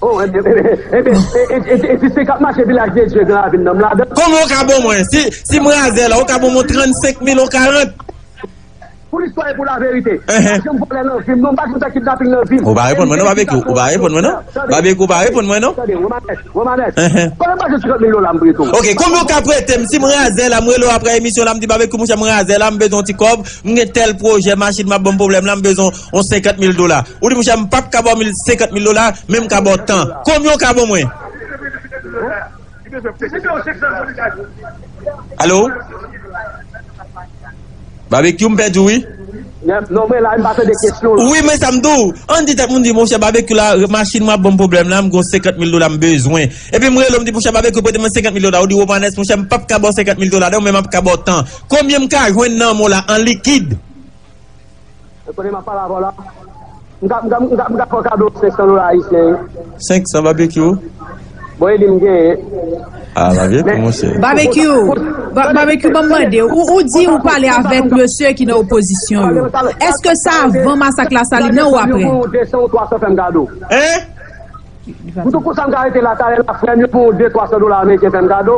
Oh, ebyen, ebyen, ebyen, e, e, e, e, e, se k ap mache Vilaj de Dye Gran Ravin nan, m ladan. Kòman w ka ban mwen? Si, si m razè la, w ka ban mwen trannsenk mil, yon karant. Pou listwa e pou laverite. Enhen. M pa janm vòlè nan vi m, non, m pa janm fè kidnaping nan vi m. Ou pa reponn mwen, non, Babekyou. Ou pa reponn mwen, non. Tande. Babekyou, ou pa reponn mwen, non. Tande, Romanes, Romanes. Enhen. Kote m pa jwenn senkant mil dola m prete w? Ok, kòman w ka prete m? Si m razè la, m rele w apre emisyon la, m di Babekyou, monchè, m razè la, m bezwen yon ti kòb. M gen tèl pwojè, machin m ap ban m pwoblèm la, m bezwen yon senkant mil dola. Ou di, monchè, m p ap ka ba w mil, senkant mil dola, men m ka ba w tan. Konbyen w ka ban mwen? Alo? Babekyou, m pèdi w, wi. Non, mwen la, m pa tande kesyon w la. Wi, men sa m di w. Ann di tèt moun, di, monchè, Babekyou la, machin mwen ap ban m pwoblèm la, m gen yon senkant mil dola m bezwen. Epi m rele w, m di, monchè, Babekyou, prete mwen senkant mil dola. Ou di, Romanes, monchè, m p ap ka ba w senkant mil dola, non, men m ap ka ba w tan. Konbyen m ka jwenn nan men w la, an likid? Kote m ap pale avè w la? M ka, m ka, m ka, m ka fè w kado senk san dola ayisyen, wi. Senk san, Babekyou? Bon, e li m genyen. Ah, Babekyou, monchè. Babekyou, Ba- Babekyou, ban m mande w. Ou, ou di ou pale avèk mesye ki nan opozisyon yo. Èske sa avan masak Lasalin nan ou apre? Yo pran yon de san ou twa san fè m kado. Hein? M tou konsa m ka rete la talè la, frè m, yo pran yon de twa san dola ameriken fè m kado.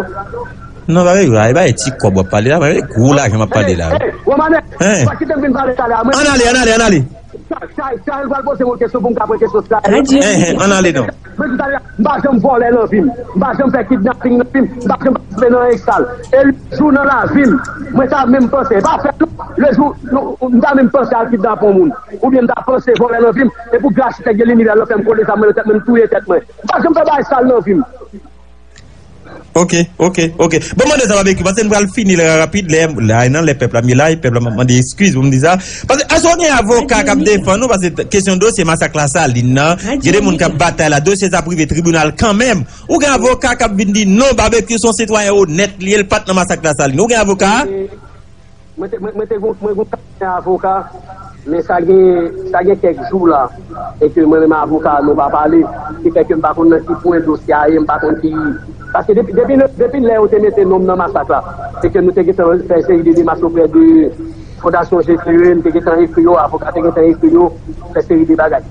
Non, pa vre, pa, pa ti kòb w ap pale la, pa vre, gwo lajan m ap pale la. Hey, Romanes, pa kite m vin pale talè a, mwen. Ann ale, ann ale, ann ale. Sa, sa, sa, l pral poze mwen kesyon pou m ka pran kesyon sa. Enhen, ann ale non. Mwen di talè a, m pa janm vòlè nan vi m. M pa janm fè kidnaping nan vi m. M pa janm patisipe nan anyen k sal. E lejou nan lavi m, mwen ta menm panse, e pa fè non, lejou, non, m ta menm panse al kidnape yon moun. Oubyen m ta panse vòlè nan vi m. E pou grasite gen linivè, lè fè m kole zam mwen nan tèt mwen, m touye tèt mwen. M pa janm fè bagay sal nan vi m. Ok, ok, ok. Bon, mande sa, Babekyou, paske nou pral fini la rapid, lè, lè, nan lè pèp la, m ye la, e pèp la, m ap mande eskiz pou m di sa. Paske, èske w gen avoka k ap defann ou? Paske kesyon dosye masak Lasalin nan, gen de moun k ap batay la, dosye sa ap rive tribinal kanmenm. Ou gen avoka k ap vin di, non, Babekyou se yon sitwayen onèt, li ye, l pa t nan masak Lasalin. Ou gen avoka a? Mwen te, mwen, mwen te gon, mwen gon kabinet avoka, men sa gen, sa gen kèk jou la, e ke mwen menm avoka a nou pa pale, ki fè ke m pa konn nan ki pwen dosye a ye, m pa konn ki, paske depi, depi, depi lè yo te mete non m nan masak la, e ke nou te gentan fè seri de demach oprè de, Fondasyon Jefere, m te gentan ekri yo, avoka te gentan ekri yo, fè seri de bagay.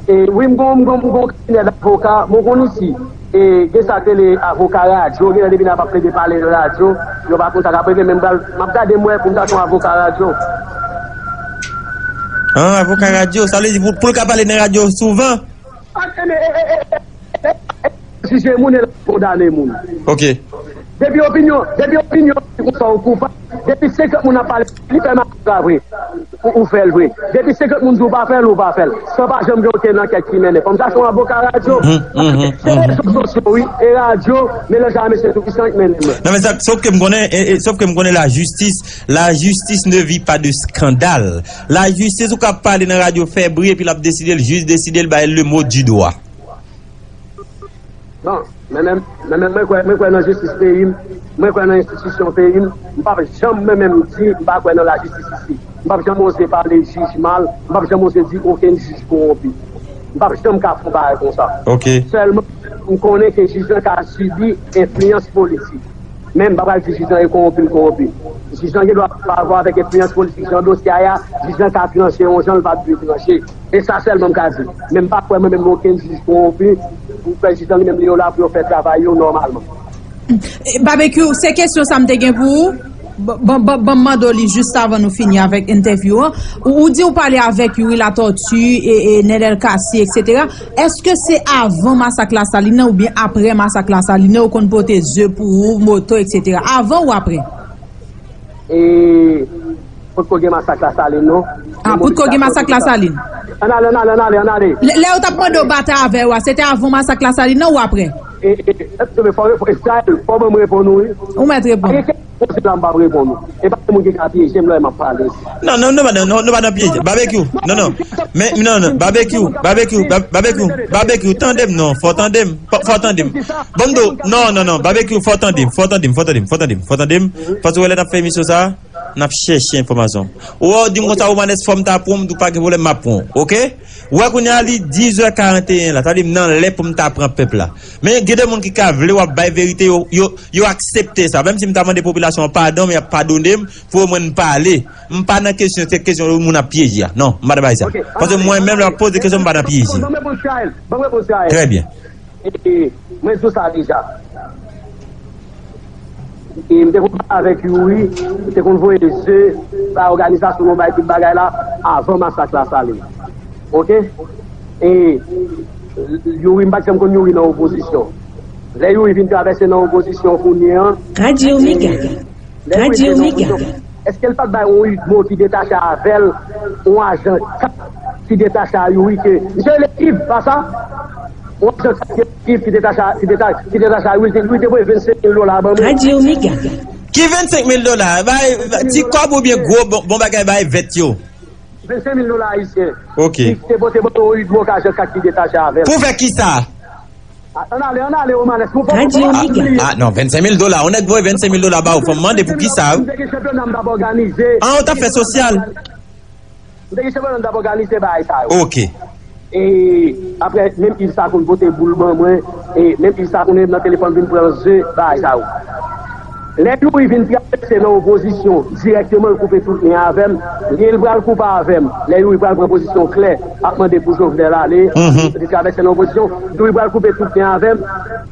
E wi, m gon, m gon, m gon kabinè davoka, m konn isi. E gen sa k rele avoka radyo, gen lè depi n ap plede pale nan radyo, yo pa konn sa k ap rive, men m pral, m ap gade m wè pou m ta se yon avoka radyo. Ah, avoka radyo, sa vle di pou, pou l ka pale nan radyo souvan? Jije moun e l ap kondane moun. Ok. Depi opinyon, depi opinyon di konsa ou koupab, depi senkant moun ap pale, li fè masak la vre. Ou, ou fè l vre. Depi senkant moun di w pa fè l, ou pa fè l. San pa janm gen okenn ankèt ki mennen. Fò m ta se yon avoka radyo. Se rezo sosyo, wi. E radyo, melanje a mesye tou ki san k mennen mwen. Non, men sa, sof ke m konnen, e, e, sof ke m konnen lajistis, lajistis ne vit pas de scandale. Lajistis, ou ka pale nan radyo, fè bri, epi l ap deside l, jis deside l, bay l le mot du doigt. Bon, men menm, men menm mwen kwè, mwen kwè nan jistis peyi m, mwen kwè nan enstitisyon peyi m, m p ap janm mwen menm di m pa kwè nan lajistis isi. M p ap janm oze pale jij mal, m p ap janm oze di okenn jij kowonpi. M p ap janm ka fè yon bagay konsa. Ok. Sèlman, m konnen ke jij lan ka sibi enfliyans politik. Men m pa pral di jij lan e kowonpi l kowonpi. Jij lan gen dwa pa avè avèk enfliyans politik jan dosye a ye a, jij lan ka tranche yon jan l pa t dwe tranche. E sa sèlman m ka di. Men m pa kwè mwen menm gen okenn jij kowonpi pou fè jij lan li menm li yo la pou yo fè travay yo nòmalman. Babekyou, se kesyon sa m te gen pou ou. Ban m mande w li jis avan nou fini avèk entèvyou an. Ou, ou di ou pale avèk Youri Latortue, e, e Nenel Cassy, etsetera. Èske se avan masak Lasalin nan oubyen apre masak Lasalin nan yo konn pote ze pou ou, moto, etsetera? Avan ou apre? E potko gen masak Lasalin non. Ah, potko gen masak Lasalin. Ann ale, ann ale, ann ale, ann ale. Lè, lè yo t ap mande w batay avè yo a, se te avan masak Lasalin nan ou apre? E, e, e, fò, fò, Israel, fò ban m reponn ou wi. Ou mèt reponn. Poze la m p ap reponn ou. E pa gen moun ki ka pyeje m lè m ap pale. Non, non, nou pa nan, nou, nou pa nan pyeje. Babekyou, non, non. Men, non, non, Babekyou, Babekyou, Babekyou, Babekyou, tande m non, fò tande m, fò, fò tande m. Ban m di w, non, non, non, Babekyou, fò tande m, fò tande m, fò tande m, fò tande m, fò tande m, fò tande m. Paske w wè lè n ap fè emisyon sa a, n ap chèche enfòmasyon. Ou wè, w di m konsa ou mande si fò m ta pran w, m di w pa gen pwoblèm, m ap pran w, oke? Ou wè kounye a li dizè karanteyen la, sa vle di m nan lè pou m ta pran pèp la. Men gen de moun ki ka vle w ap bay verite, yo, yo, yo aksepte sa. Menm si m ta mande popilasyon an padon, men y ap padone m, pou omwen n pale. M pa nan kesyon, se kesyon moun ap pyeje a. Non, m pa nan bay sa. Paske mwen menm lè w ap poze kesyon, m pa nan pyeje. Trè byen. E, mwen di w sa deja. E m te konn pale avèk Youri, m te konn voye ze ba òganizasyon nou bay tout bagay la avan masak Lasalin. Oke? E Youri, m pa t janm konn Youri nan opozisyon. Lè Youri vin travèse nan opozisyon kounye an, Radyo Mega. Radyo Mega. Èske l pa t bay yon UDMO ki detache avè l, yon ajan kat ki detache a Youri ke, misye rele Iv, pa sa? Yon ajan kat ki rele Iv ki detache a, ki detache, ki detache a Youri, Youri te voye vennsenk mil dola ban mwen. Radyo Mega. Ki vennsenk mil dola? Bay ti kòb oubyen gwo bon, bon bagay bay vèt yo? Vennsenk mil dola ayisyen. Ok. Ki te pote ban yon UDMO k ajan kat ki detache avè l. Pou fè kisa? Ann ale, ann ale, Romanes. Radyo Mega. Ah, non, vennsenk mil dola. Yon nèg voye vennsenk mil dola ba ou. Fò m mande pou kisa. M te gen chanpyona m t ap òganize. Ah, ou t ap fè sosyal. M te gen chanpyona m t ap òganize bagay sa yo. Ok. E apre, menm Iv sa konn pote boul ban mwen. E menm Iv sa konn rele m nan telefòn vin pran ze, bagay sa yo. Lè Youri vin travèse nan opozisyon, dirèkteman l koupe tout lyen avè m. Lyen l pral koupe avè m. Lè Youri pral pran pozisyon klè, ap mande pou Jovenel ale, li travèse nan opozisyon, Youri pral koupe tout lyen avè m.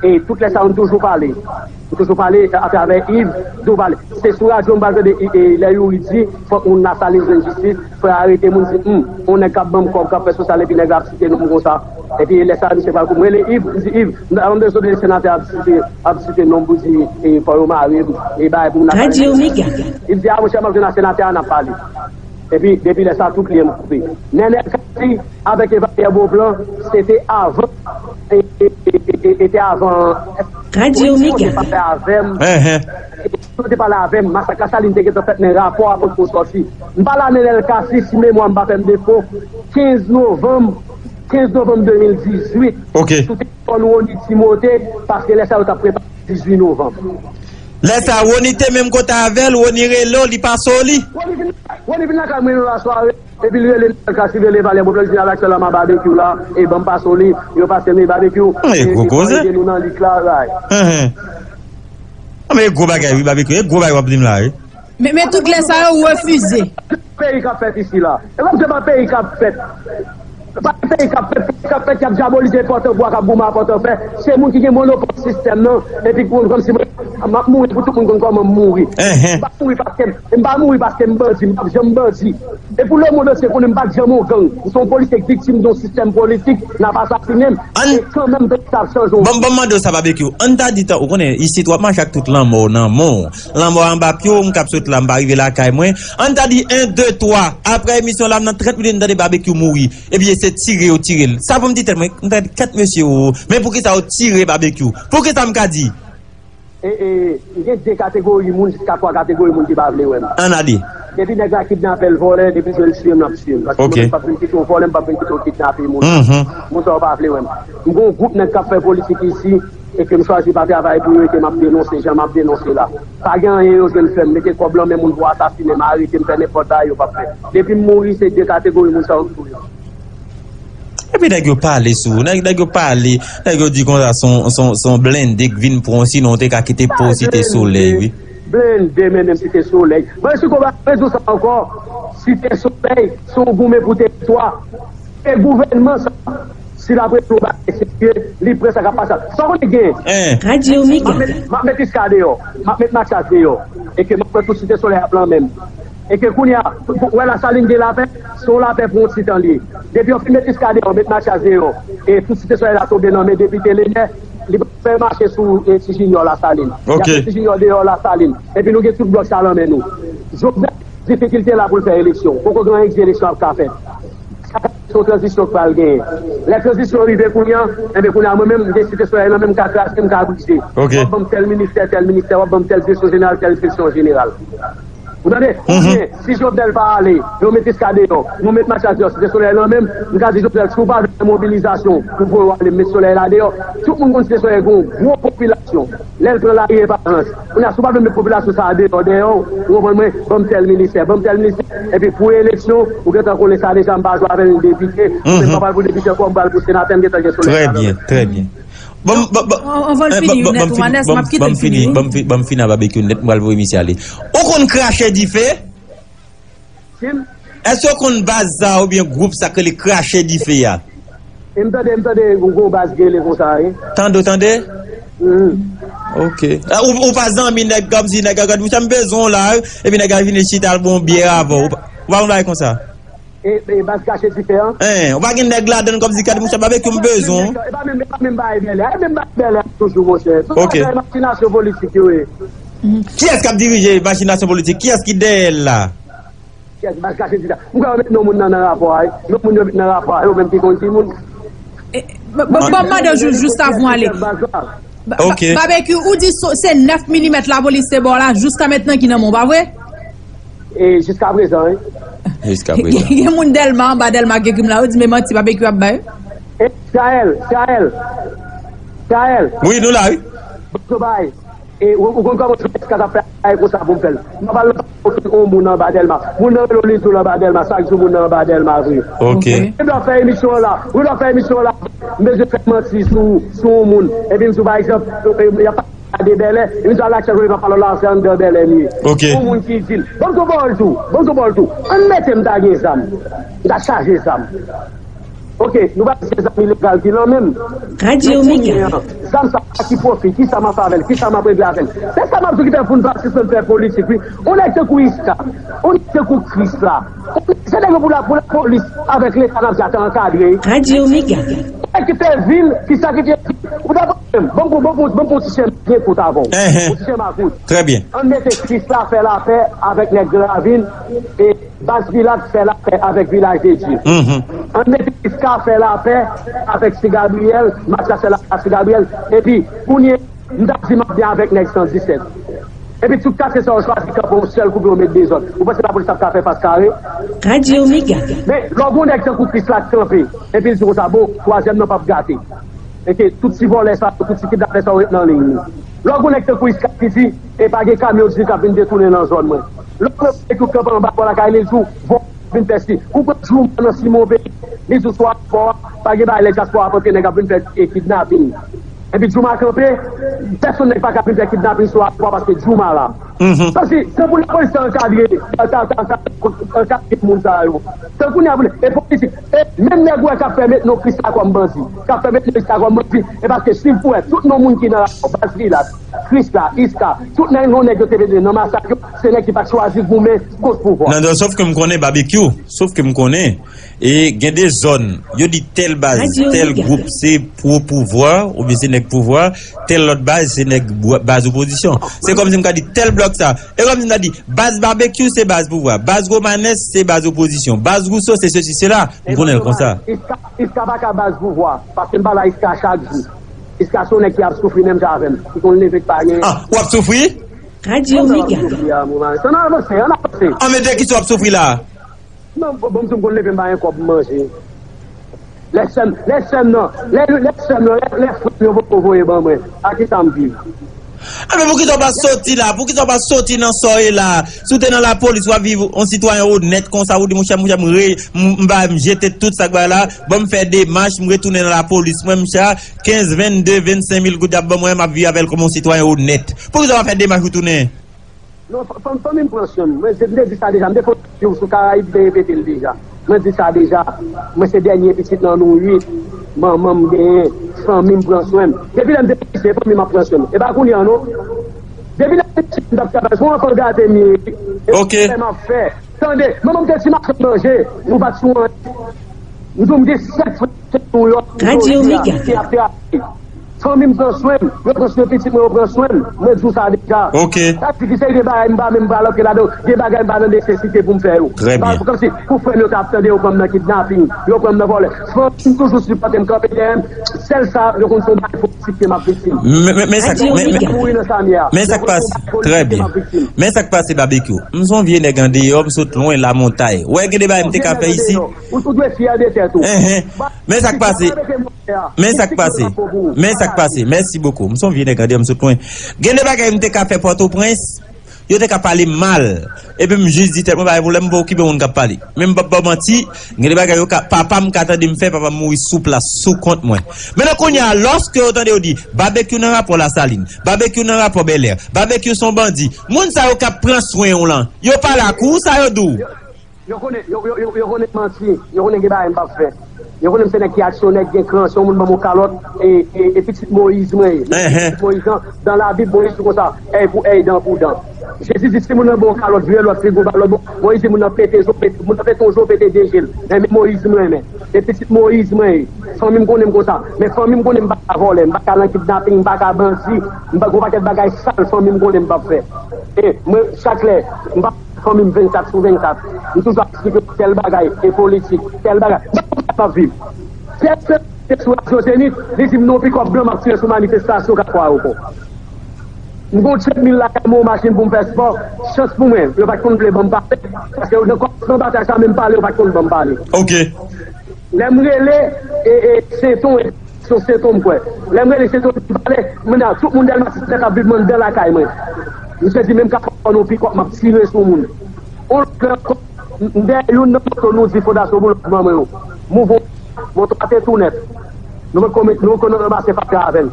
E tout lè sa yo, nou toujou pale. Nou toujou pale atravè Iv, nou toujou pale. Se sou radyo m pral tande, e, e, lè Youri di, fòk moun Lasalin jwenn jistis, fò yo arete moun, di, hmm, yon nèg k ap ban m kòb, k ap fè sosyal, epi nèg la ap site non m konsa. Epi lè sa a, misye pral kou m rele Iv, m di, Iv, m ta janm bezwen tande senatè ap site, ap site non m pou di, e, fò yo mare m, e bagay pou moun Lasalin. Radyo Mega. Iv di, a, monchè, m ap jwenn ak senatè a, n ap pale. Epi, depi lè sa a, tout lyen m koupe. Nenel Cassy avèk Evalye Beauplan, se te avan, e, e, e, e, e, e te avan. Radyo Mega. Te pale avè m. Yo te pale avè m, masak Lasalin te gentan fèt, men rapò a potko sòti. M pale a Nenel Cassy, si memwa m pa fè m defo, kenz novanm, kenz novanm de mil dizuit, sou telefòn Rony Timothé, paske lè sa a yo t ap prepare dizuit novanm. Lè sa a, Rony te menm kote avè l, Rony rele w, li pase w li? Rony vin, Rony vin lakay mwen yon lasware. Epi li rele Nenel Cassy, rele Evalye Beauplan, li di, "Al aktyèlman m a Babekyou la, e ban m pase w li." Yo pase m li, Babekyou. E gwo koze. Ede nou nan lit la, ray. Anben, e gwo bagay wi, Babekyou, e gwo bagay w ap di m la wi. Men, men tout lè sa yo refize. Peyi k ap fèt isi la. E kòm se pa peyi k ap fèt. Pa peyi k ap fèt, peyi k ap fèt, k ap dyabolise Pòtanpwa, k ap goumen a Pòtanpè. Se moun ki gen monopòl sistèm nan. Epi pou kòmsi mwen, m ap mouri pou tout moun konn kòman m mouri. M pa mouri paske m, m pa mouri paske m bandi, m p ap janm bandi. E pou lemonn antye konnen m pa t janm yon gang. M se yon polisye k viktim de yon sistèm politik, n ap asasinen m. E kanmenm, peyi sa ap chanje yon jou. Ban m mande w sa, Babekyou. Ann ta di tan, ou konnen, isit w ap mache ak tout lanmò w nan men w. Lanmò anba pye w, m k ap sot la, m pa rive lakay mwen. Ann ta di en, de, twa. Apre emisyon la, m nan trant minit, m tande Babekyou mouri. Ebyen, se tire yo tire l. Sa fè m di tèt mwen, m tande kèt mesye o. Men poukisa yo tire Babekyou? Poukisa m ka di? E, e, gen de kategori moun, jiska twa kategori moun ki pa vle wè m. Ann ale. Depi nèg la kidnape l, vòlè, depi jwenn tiye m, l ap tiye m. Paske mwen menm m p ap vin kite w vòlè, m p ap vin kite w kidnape moun. Moun sa yo pa vle wè m. M gen yon gwoup nèg k ap fè politik isi, e ke m chwazi pa travay pou yo, e ke m ap denonse jan m ap denonse la. Pa gen anyen yo jwenn fè m, mete kòb lan men moun pou asasinen m, arete m, fè nenpòt bagay yo p ap fè. Depi m mouri, se de kategori moun sa yo ki touye m. Epi nèg yo pale sou ou, nèg, nèg yo pale, nèg yo di konsa se yon, se yon, se yon blende k vin pran w, sinon w te ka kite po Site Solèy, wi. Blende, mennen m Site Solèy. Mwen si konba mwen di w sa ankò, Site Solèy, si w goumen pou teritwa, e gouvènman sa, si l ap regle yon bagay serye, li prè sa k ap pase a. Sa w konnen gen? Radyo Mega. M ap met, m ap met Iska deyò, m ap met Matyas deyò, e ke m ap pran tout Site Solèy ap lan men m. E ke kounye a, pou, pou, wè Lasalin gen lapè, se yon lapè pou yon ti tan li ye. Depi yo fin met Iska deyò, met Matyas deyò, e tout Site Solèy la tonbe nan men depite Lenè, li pral fè mache sou, e, Ti Jinyò Lasalin. Y ap met Ti Jinyò deyò Lasalin. Epi nou gen tout blòk sa lan men nou. Jovenel, difikilte la pou l fè eleksyon. Poko gen anyen ki di eleksyon ap ka fèt. Sa ka se yon tranzisyon k pral genyen. Lè tranzisyon rive kounye a, enben kounye a mwen menm, m gen Site Solèy lan menm, m ka kraze, m ka brize. W ap ban m tèl ministè, tèl ministè, w ap ban m tèl direksyon jeneral, tèl direksyon jeneral. Ou tande? Oubyen, si Jovenel pa ale, yo met Iska deyò, nou met Matyas deyò, Site Solèy lan menm, m ka di Jovenel, si w pa vle fè mobilizasyon pou voye w ale, m met Solèy la deyò. Tout moun konn Site Solèy gen yon gwo popilasyon. Lè l pran lari e pa rans. Kounye a, si w pa vle met popilasyon sa a deyò, dèyè w, ou konprann mwen, ban m tèl ministè, ban m tèl ministè. Epi pou eleksyon, ou gentan konnen sa deja, m pa jwe avè l depite, ou menm pa pral pou depite ankò, m pral pou senatè, m gentan gen Solèy la nan men m. Trè byen, trè byen. Bon, bon, bon, anvan l fini, Nèt Wanès, m ap kite l fini, wi. Ban m fi-, ban m fini a Babekyou nèt, m pral voye misye ale. Ou konn krache dife? Èske w konn baz sa oubyen gwoup sa k rele Krache Dife a? E m tande, m tande yon gwo baz k rele konsa, wi. Tande w tande? Ok. Ou, ou pa zanmi nèg kòmsi nèg la gad, monchè, m bezwen w la, wi. Epi nèg la vini chita al bon byè avè w. Ou pa, ou pa konn bagay konsa? E, e baz Krache Dife an? Hein, ou pa gen nèg ladann kòmsi gad, monchè, Babekyou, m bezwen w. E pa menm, e pa menm bagay bèlè. E menm bagay bèlè toujou, monchè. Tout bagay machinasyon politik yo ye. Kiyès k ap dirije machinasyon politik? Kiyès ki dèyè l la? Kiyès baz Krache Dife a? M kwè yo met non moun nan nan rapò a, wi. Non moun yo met nan rapò a, yo menm ki konn ki moun. Ban m mande w jis, jis avan w ale. Babekyou, ou di se nèf milimèt lapolis te ba w la, jiska mentnan ki nan men w, pa vre? E jiska prezan, wi. Jiska prezan. Gen moun Dèlma, anba Dèlma ki ekri m la, yo di men manti Babekyou ap bay. E Jael, Jael. Jael. Wi, nou la, wi. Bon travay. E ou, ou konn kòman Jovens ka t ap fè bagay konsa pou m fè l. M ap al nan yon moun anba Dèlma. Moun nan rele w, li di w l anba Dèlma. Chak jou moun nan anba Dèlma vre. Ok. Wi, w ap fè emisyon an la. Wi, w ap fè emisyon an la. M bezwen fè manti sou, sou yon moun. Epi m di w, pa egzanp, y ap pale de bèlè. Epi m di w, Alaksyè Jovens pa pale w la, se anndan bèlè m ye. Ok. Yon moun ki di l. Ban m tou pawòl tou. Ban m tou pawòl tou. Ann mete m ta gen zam. M ta chaje zam. Ok, nou pa di se zam ilegal ki lan men m. Radyo Mega. Zam sa a ki pwofi, kisa m ap fè avè l, kisa m ap regle avè l. Se sa m ap di w ki fè pou n pa sispann fè politik, wi. Yon nèg tankou Iska, yon nèg tankou Krisla, se nèg yo pou la, pou lapolis avèk Leta n ap di ap ankadre. Radyo Mega. Nèg ki fè vil, ki sakrifye vil, ou dakò avè m? Ban m, ban m, ban m pran ti chèn byen kout avè w. Yon ti chèn makout. Trè byen. Ann mete Krisla fè lapè avèk nèg Gran Ravin e Baz Pilat fè lapè avèk Vilaj de Dye. Ann mete Iska fè lapè avèk Ti Gabriyèl, Matyas fè lapè avèk Ti Gabriyèl. Epi, kounye a, m t ap di m ap byen avèk nèg san disèt. Epi tout katye sa yo chwazi kanpe yon sèl kou pou yo met dezòd. Ou panse lapolis ap ka fè fas kare? Radyo Mega. Men, lè w gen yon nèg tankou Krisla k kanpe, epi l di konsa, bon, twazyèm nan p ap gate. E ke tout ti vòlè sa yo, tout ti kidnapè sa yo ret nan liy li. Lè w gen yon nèg tankou Iska ki di, e pa gen kamyon di k ap vin detounen nan zòn mwen. Lè w gen yon nèg ki kanpe anba bò lakay li, li di w, vòlè vin fè si. Ou pran Jouma nan Simon Peyi, li di w sou ayewopò a, pa gen bagay lè dyaspora ap antre nèg ap vin fè, e, kidnapin. Epi Jouma kanpe, pèsonn nèg pa ka vin fè kidnapin sou ayewopò a paske Jouma la. Paske tankou lapolis ta ankadre, ta, ta, ta, ta ankadre moun sa yo. Tankou nèg e politik, e menm nèg ou wè k ap fè met non Krisla kòm bandi, k ap fè met non Krisla kòm bandi, e paske si w wè tout non moun ki nan rapò, Baz Vilas, Krisla, Iska, tout nèg non nèg yo te mete nan masak yo, se nèg ki pa t chwazi goumen kont pouvwa. Non, non, sòf ke m konnen Babekyou, sòf ke m konnen, e gen de zòn, yo di tèl baz, tèl gwoup se pwo pouvwa, oubyen se nèg pouvwa, tèl lòt baz se nèg baz opozisyon. Se kòmsi m ka di tèl blòk sa, e kòmsi m ta di baz Babekyou se baz pouvwa, baz Romanes se baz opozisyon, baz Rousseau se sesi sela. M konnen l konsa. Iska, Iska pa ka baz pouvwa, paske m pale a Iska chak jou. Iska se yon nèg ki ap soufri menm jan avè m, ki konn leve k pa genyen. Ah, w ap soufri? Radyo Mega. Ann avanse, ann avanse. An men de kisa w ap soufri la? Non, bon, m di m konn leve m pa gen kòb m manje. Lè sè m, lè sè m nan, lè, lè sè m nan, lè, lè frè m yo poko voye ban mwen. A kisa m viv? Anben poukisa w pa soti la? Poukisa w pa soti nan sa w ye la? Si w te nan lapolis, w ap viv yon sitwayen onèt konsa, ou di, monchè, monchè, m re, m, m ba, m jete tout sa k bay la, bon, m fè demach, m retounen nan lapolis, mwen, monchè, kenz, vennde, vennsenk mil goud y ap ban mwen, m ap viv avè l kòm yon sitwayen onèt. Poukisa w pa fè demach ou tounen? Non, fanmi m pran swen m. Mwen, m te di sa deja. M te fè yon sou Karayib, m te repete l deja. Mwen di sa deja. Mwen se dènye pitit nan nou uit. Manman m genyen. Fanmi m pran swen m. Depi lè m te piti, se fanmi m ap pran swen m. E pa kounye a, non. Depi lè m te piti, m t ap travay. Se yon anfan gate m ye. E se sa m ap fè. Tande, manman m te ti machann manje. Nou pa t sou anyen. M di w, m gen sèt frè. Radyo Mega. Fanmi m pran swen m, yo pran swen pitit mwen, yo pran swen m. Mwen di w sa deja. Ok. Sa di ki se gen bagay m pa menm pral antre ladan, gen bagay m pa nan nesesite pou m fè yo. Trè byen. Kòmsi pou frè m yo ta ap tande, yo pran m nan kidnaping, yo pran m nan vòlè. Fanmi m toujou sipòte m, kanpe dèyè m. Sèl sa, yo konn se yon bagay politik ke m ap viktim. Men, men, men sa, men, men, men sa k pase. Trè byen. Men sa k pase, Babekyou. M se yon vye nèg andeyò, m sot lwen lamontay. Wè, gen de bagay m te ka fè isi. Ou, ou dwe fyè de tèt ou. Enhen. Men sa k pase. Men sa k pase. Men sa k pase. Mèsi bokou. M se yon vye nèg andeyò, m sot lwen. Gen de bagay m te ka fè Pòtoprens, yo te ka pale m mal. Epi m jis di tèt mwen, pa gen pwoblèm, m pa okipe moun k ap pale. Men m p ap ba w manti, gen de bagay yo ka, papa m ka tande m fè, papa m mouri sou plas, sou kont mwen. Men nan kounye a, lòske yo tande yo di, Babekyou nan rapò Lasalin, Babekyou nan rapò Bèlè, Babekyou se yon bandi, moun sa yo k ap pran swen w lan, yo pale ak ou, sa yo di w? Yo konnen, yo, yo, yo, yo konnen manti. Yo konnen gen bagay m p ap fè. Yo konnen m se nèg ki aksyonè, ki gen kran. Si yon moun ban m yon kalòt, e, e, e pitit Moyiz mwen ye. Pitit Moyiz lan, dan Labib, Moyiz di konsa, èy pou èy, dan pou dan. Jezi di, si moun nan ban w yon kalòt, vire lòt figo ba l lòt bò. Moyiz di, moun nan pete je w, pete, moun nan pete yon je w, pete de je l. Men, men Moyiz m renmen. E pitit Moyiz mwen ye. Fanmi m konnen m konsa. Men fanmi m konnen m pa ka vòlè, m pa ka nan kidnaping, m pa ka bandi, m pa, gon pakèt bagay sal fanmi m konnen m p ap fè. E mwen, chak lè, m pa Fanmi m vennkat sou vennkat. M toujou ap eksplike w tèl bagay e politik, tèl bagay. Mwen konn sa m ap viv. Pyès te sou radyo Zenith, li di m non pikòp blan m ap tire sou manifestasyon k ap fè ayewopò. M gon tchèk mil lakay mwen, yon machin pou m fè spò. Chans pou mwen, yo pa t konn vle ban m pale. Paske nan kòmansman batay sa, menm pale, yo pa t konn ban m pale. Ok. Lè m rele, e, e, Senton, e, Sou Senton m kwè. Lè m rele Senton, m pale, m nan, tout moun Dèlma sis nèf ap viv anndan lakay mwen. Misye di, menm ka fò nou pikòp, m ap tire sou moun. On lòt lè ankò, m, m dèyè youn nan moto nou di Fondasyon Boulòk manman yo. M ouvè moto a te tou nèf. Nou poko met, nou poko nan ranmase fatra avè l.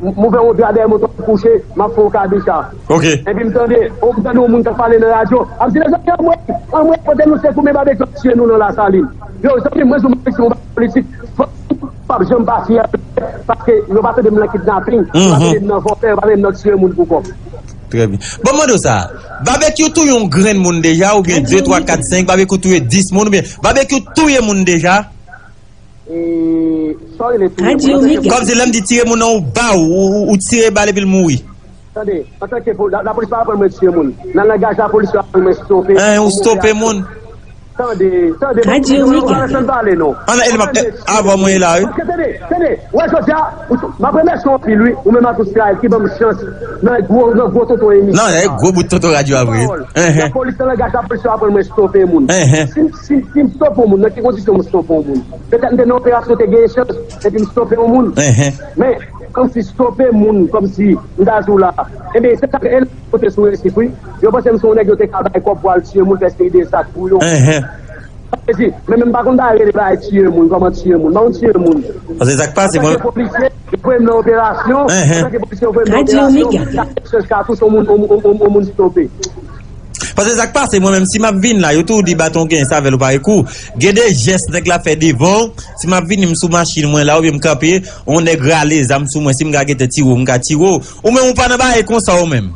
M, m ouvè yon dra dèyè moto a, m kouche, m ap fè yon kabicha. Ok. Epi m tande, m tande yon moun k ap pale nan radyo. Ap di, mezanmi, anmwey, anmwey, kote nou se goumen Babekyou ap tiye nou nan Lasalin. Yo, zanmi, mwen di w, m ap viktim yon bagay politik. Fò p ap janm pa fyè, paske yo pa tande m nan kidnaping, yo pa tande m nan vòlè, yo pa tande m nan tiye moun pou kòb. Trè byen. Bon, m mande w sa, Babekyou touye yon grenn moun deja, oubyen de, twa, kat, senk, Babekyou touye dis moun, oubyen Babekyou touye moun deja? E, sa w rele touye moun? Kòmsi lè m di tiye moun nan, ou ba w, ou, ou, ou tire bal epi l mouri. Tande, antanke poli-, la, lapolis pa aprann mwen tiye moun. Nan langaj lapolis, yo aprann mwen stope. Hein, ou stope moun? Tande, tande, radyo Mega. Ann, ann, ann, avan mwen la, wi. Paske, tande, tande, wè, jodi a, m ap remèsye w anpil, wi, ou menm ak Israel ki ban m chans nan gwo, nan gwo tonton emisyon. Non, nan gwo bout tonton radyo a vre. Enhen. Lapolis, nan langaj lapolis, yo aprann mwen stope moun. Enhen. Si, si, si m stope yon moun, nan ki kondisyon m stope yon moun? Petèt m te nan operasyon, te gen echanj, epi m stope yon moun. Enhen. Men, kòmsi stope moun, kòmsi m ta di w la. Ebyen, se sa k rele kote sou resif, wi. Yo panse m se yon nèg yo te ka bay kòb pou al tiye moun, fè seri de zak pou yo. Enhen. Sa vle di, men menm pa konn bagay rele bagay tiye moun, kòman tiye moun. Mwen tiye moun. Paske sa k pase, mwen. Antanke polisye, yo voye m nan operasyon. Enhen. Antanke polisye, yo voye m nan operasyon. Sa se katouch yon moun, yon, yon, yon, yon moun stope. Paske sa k pase, mwen menm, si m ap vin la, yo toujou di baton gen savèl ou pa ekou. Gen de jès nèg la fè devan w. Si m ap vini, m sou machin mwen la, oubyen m kanpe, yon nèg rale zam sou mwen, si m ka gentan tire w, m ka tire w. Ou menm, ou pa nan bagay konsa, ou menm.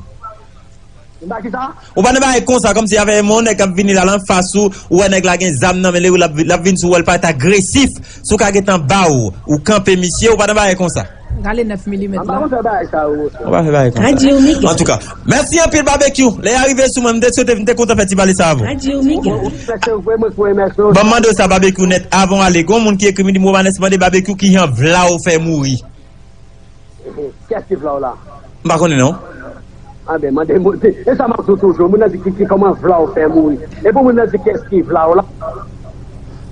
Ou pa nan bagay konsa, kòmsi avè yon nèg k ap vini la, l anfas ou, ou wè nèg la gen zam nan men li, l ap, l ap vin sou ou, l pa t agresif. Si w ka gentan ba w, ou kanpe misye, ou pa nan bagay konsa. Rale nèf milimèt la. An pa konn fè bagay sa yo. Ou pa fè bagay konsa. Antouka, mèsi anpil Babekyou. Lè y a rive sou mwen, m te swete, m te kontan fè ti pale sa avè w. Ban m mande w sa Babekyou nèt avan w ale. Gon moun ki ekri m di Movanès mande Babekyou kijan vla w fè mouri. Kiyès ki vla w la? M pa konnen non. Anben, mande moun. E sa m ap di w toujou. Moun nan di ki, ki kòman vla w fè mouri. E pou moun nan di kiyès ki vla w la.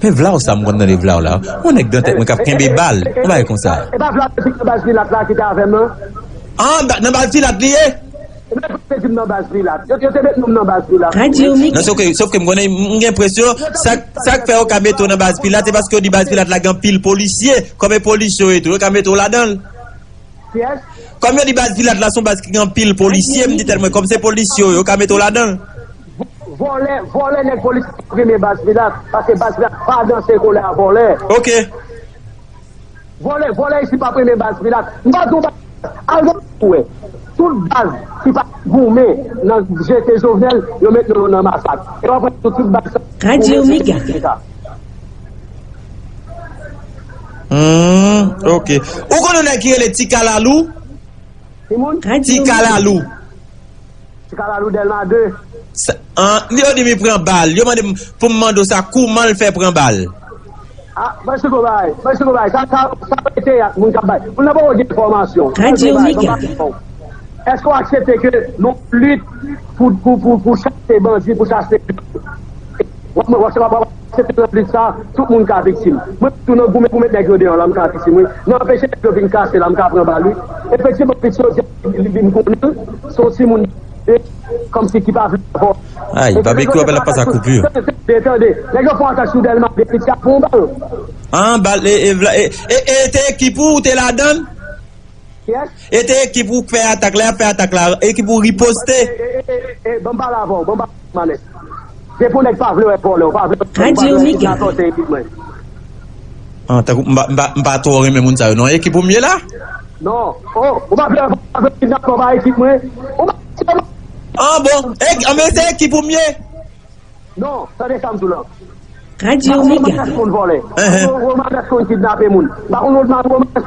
Men vla w sa m konn tande vla w la. Yon nèg nan tèt mwen k ap kenbe bal. Yon bagay konsa. E pa vla w di nan baz Pilat la ki te avè m nan? An, nan baz Pilat li ye? E men te di m nan baz Pilat. Yo, yo te met non m nan baz Pilat. Non, sòf ke, sòf ke m konnen, m gen enpresyon, sa, sa k fè yo ka mete w nan baz Pilat, se paske yo di baz Pilat la gen anpil polisye. Kòm e polisye yo ye tou, yo ka mete w ladan l. Kiyès? Kòm yo di baz Pilat la se yon baz ki gen anpil polisye, m di tèt mwen, kòm se polisye yo, yo ka mete w ladan l. Vòlè, vòlè nèg polisye pa premye baz Pilat, paske baz Pilat pa danse kole a vòlè. Ok. Vòlè, vòlè isit pa premye baz Pilat. M pa di w baz, al gade pou wè. Tout baz ki pa goumen nan jete Jovenel, yo met non yo nan masak. E w ap wè tout, tout baz sa. Hmm, ok. Ou konn yon nèg ki rele Ti Kalalou? Ti moun? Ti Kalalou. Ti Kalalou Dèlma de. Sa, an, yo di m li pran bal. Yo mande m pou m mande w sa, kouman l fè pran bal? Ah, mwen se gon bagay, mwen se gon bagay. Sa, sa, sa se teyat moun k ap bay. Moun nan poko gen enfòmasyon. Èske w aksepte ke nou lit pou, pou, pou, pou chase bandi, pou chase W ap, w ap, w ap, w ap aksepte nan lit sa, tout moun ka viktim. Mwen tou nan goumen pou met nèg yo deyò la, m ka viktim, wi. Nan anpeche nèg yo vin kase la, m ka pran bal, wi. Efektivman, lit yo, li, li, m konnen l, se yon timoun, e, kòmsi ki pa vle avò. Ay, Babekyou ap pase ak koupi. Tande, tande. Nèg yo fè yon atak sou Dèlma, de lit ka pran yon bal. An, bal, e, e, e, e, e, te ekip ou, ou te ladan l? Kiyès? E te ekip ou k fè atak la, y ap fè atak la, ekip ou riposte. E, e, e, e, e, ban m pale avè w, ban m pale avè w, Manès. Depi yon nèg pa vle wè vòlè, ou pa vle wè vòlè, ou pa vle wè kidnapè, se ekip mwen. Ah, tankou m pa, m pa, m pa twò renmen moun sa yo non. Ekip ou m ye la? Non. Oh, ou pa vle wè vòlè, ou pa vle wè kidnapè, ou pa ekip mwen. Ou pa... Ah bon, e, ah, men se ekip ou m ye. Non, tande sa m di w la. M pa konn Romanes konn vòlè. M pa konn Romanes konn kidnape moun. M pa konn Romanes konn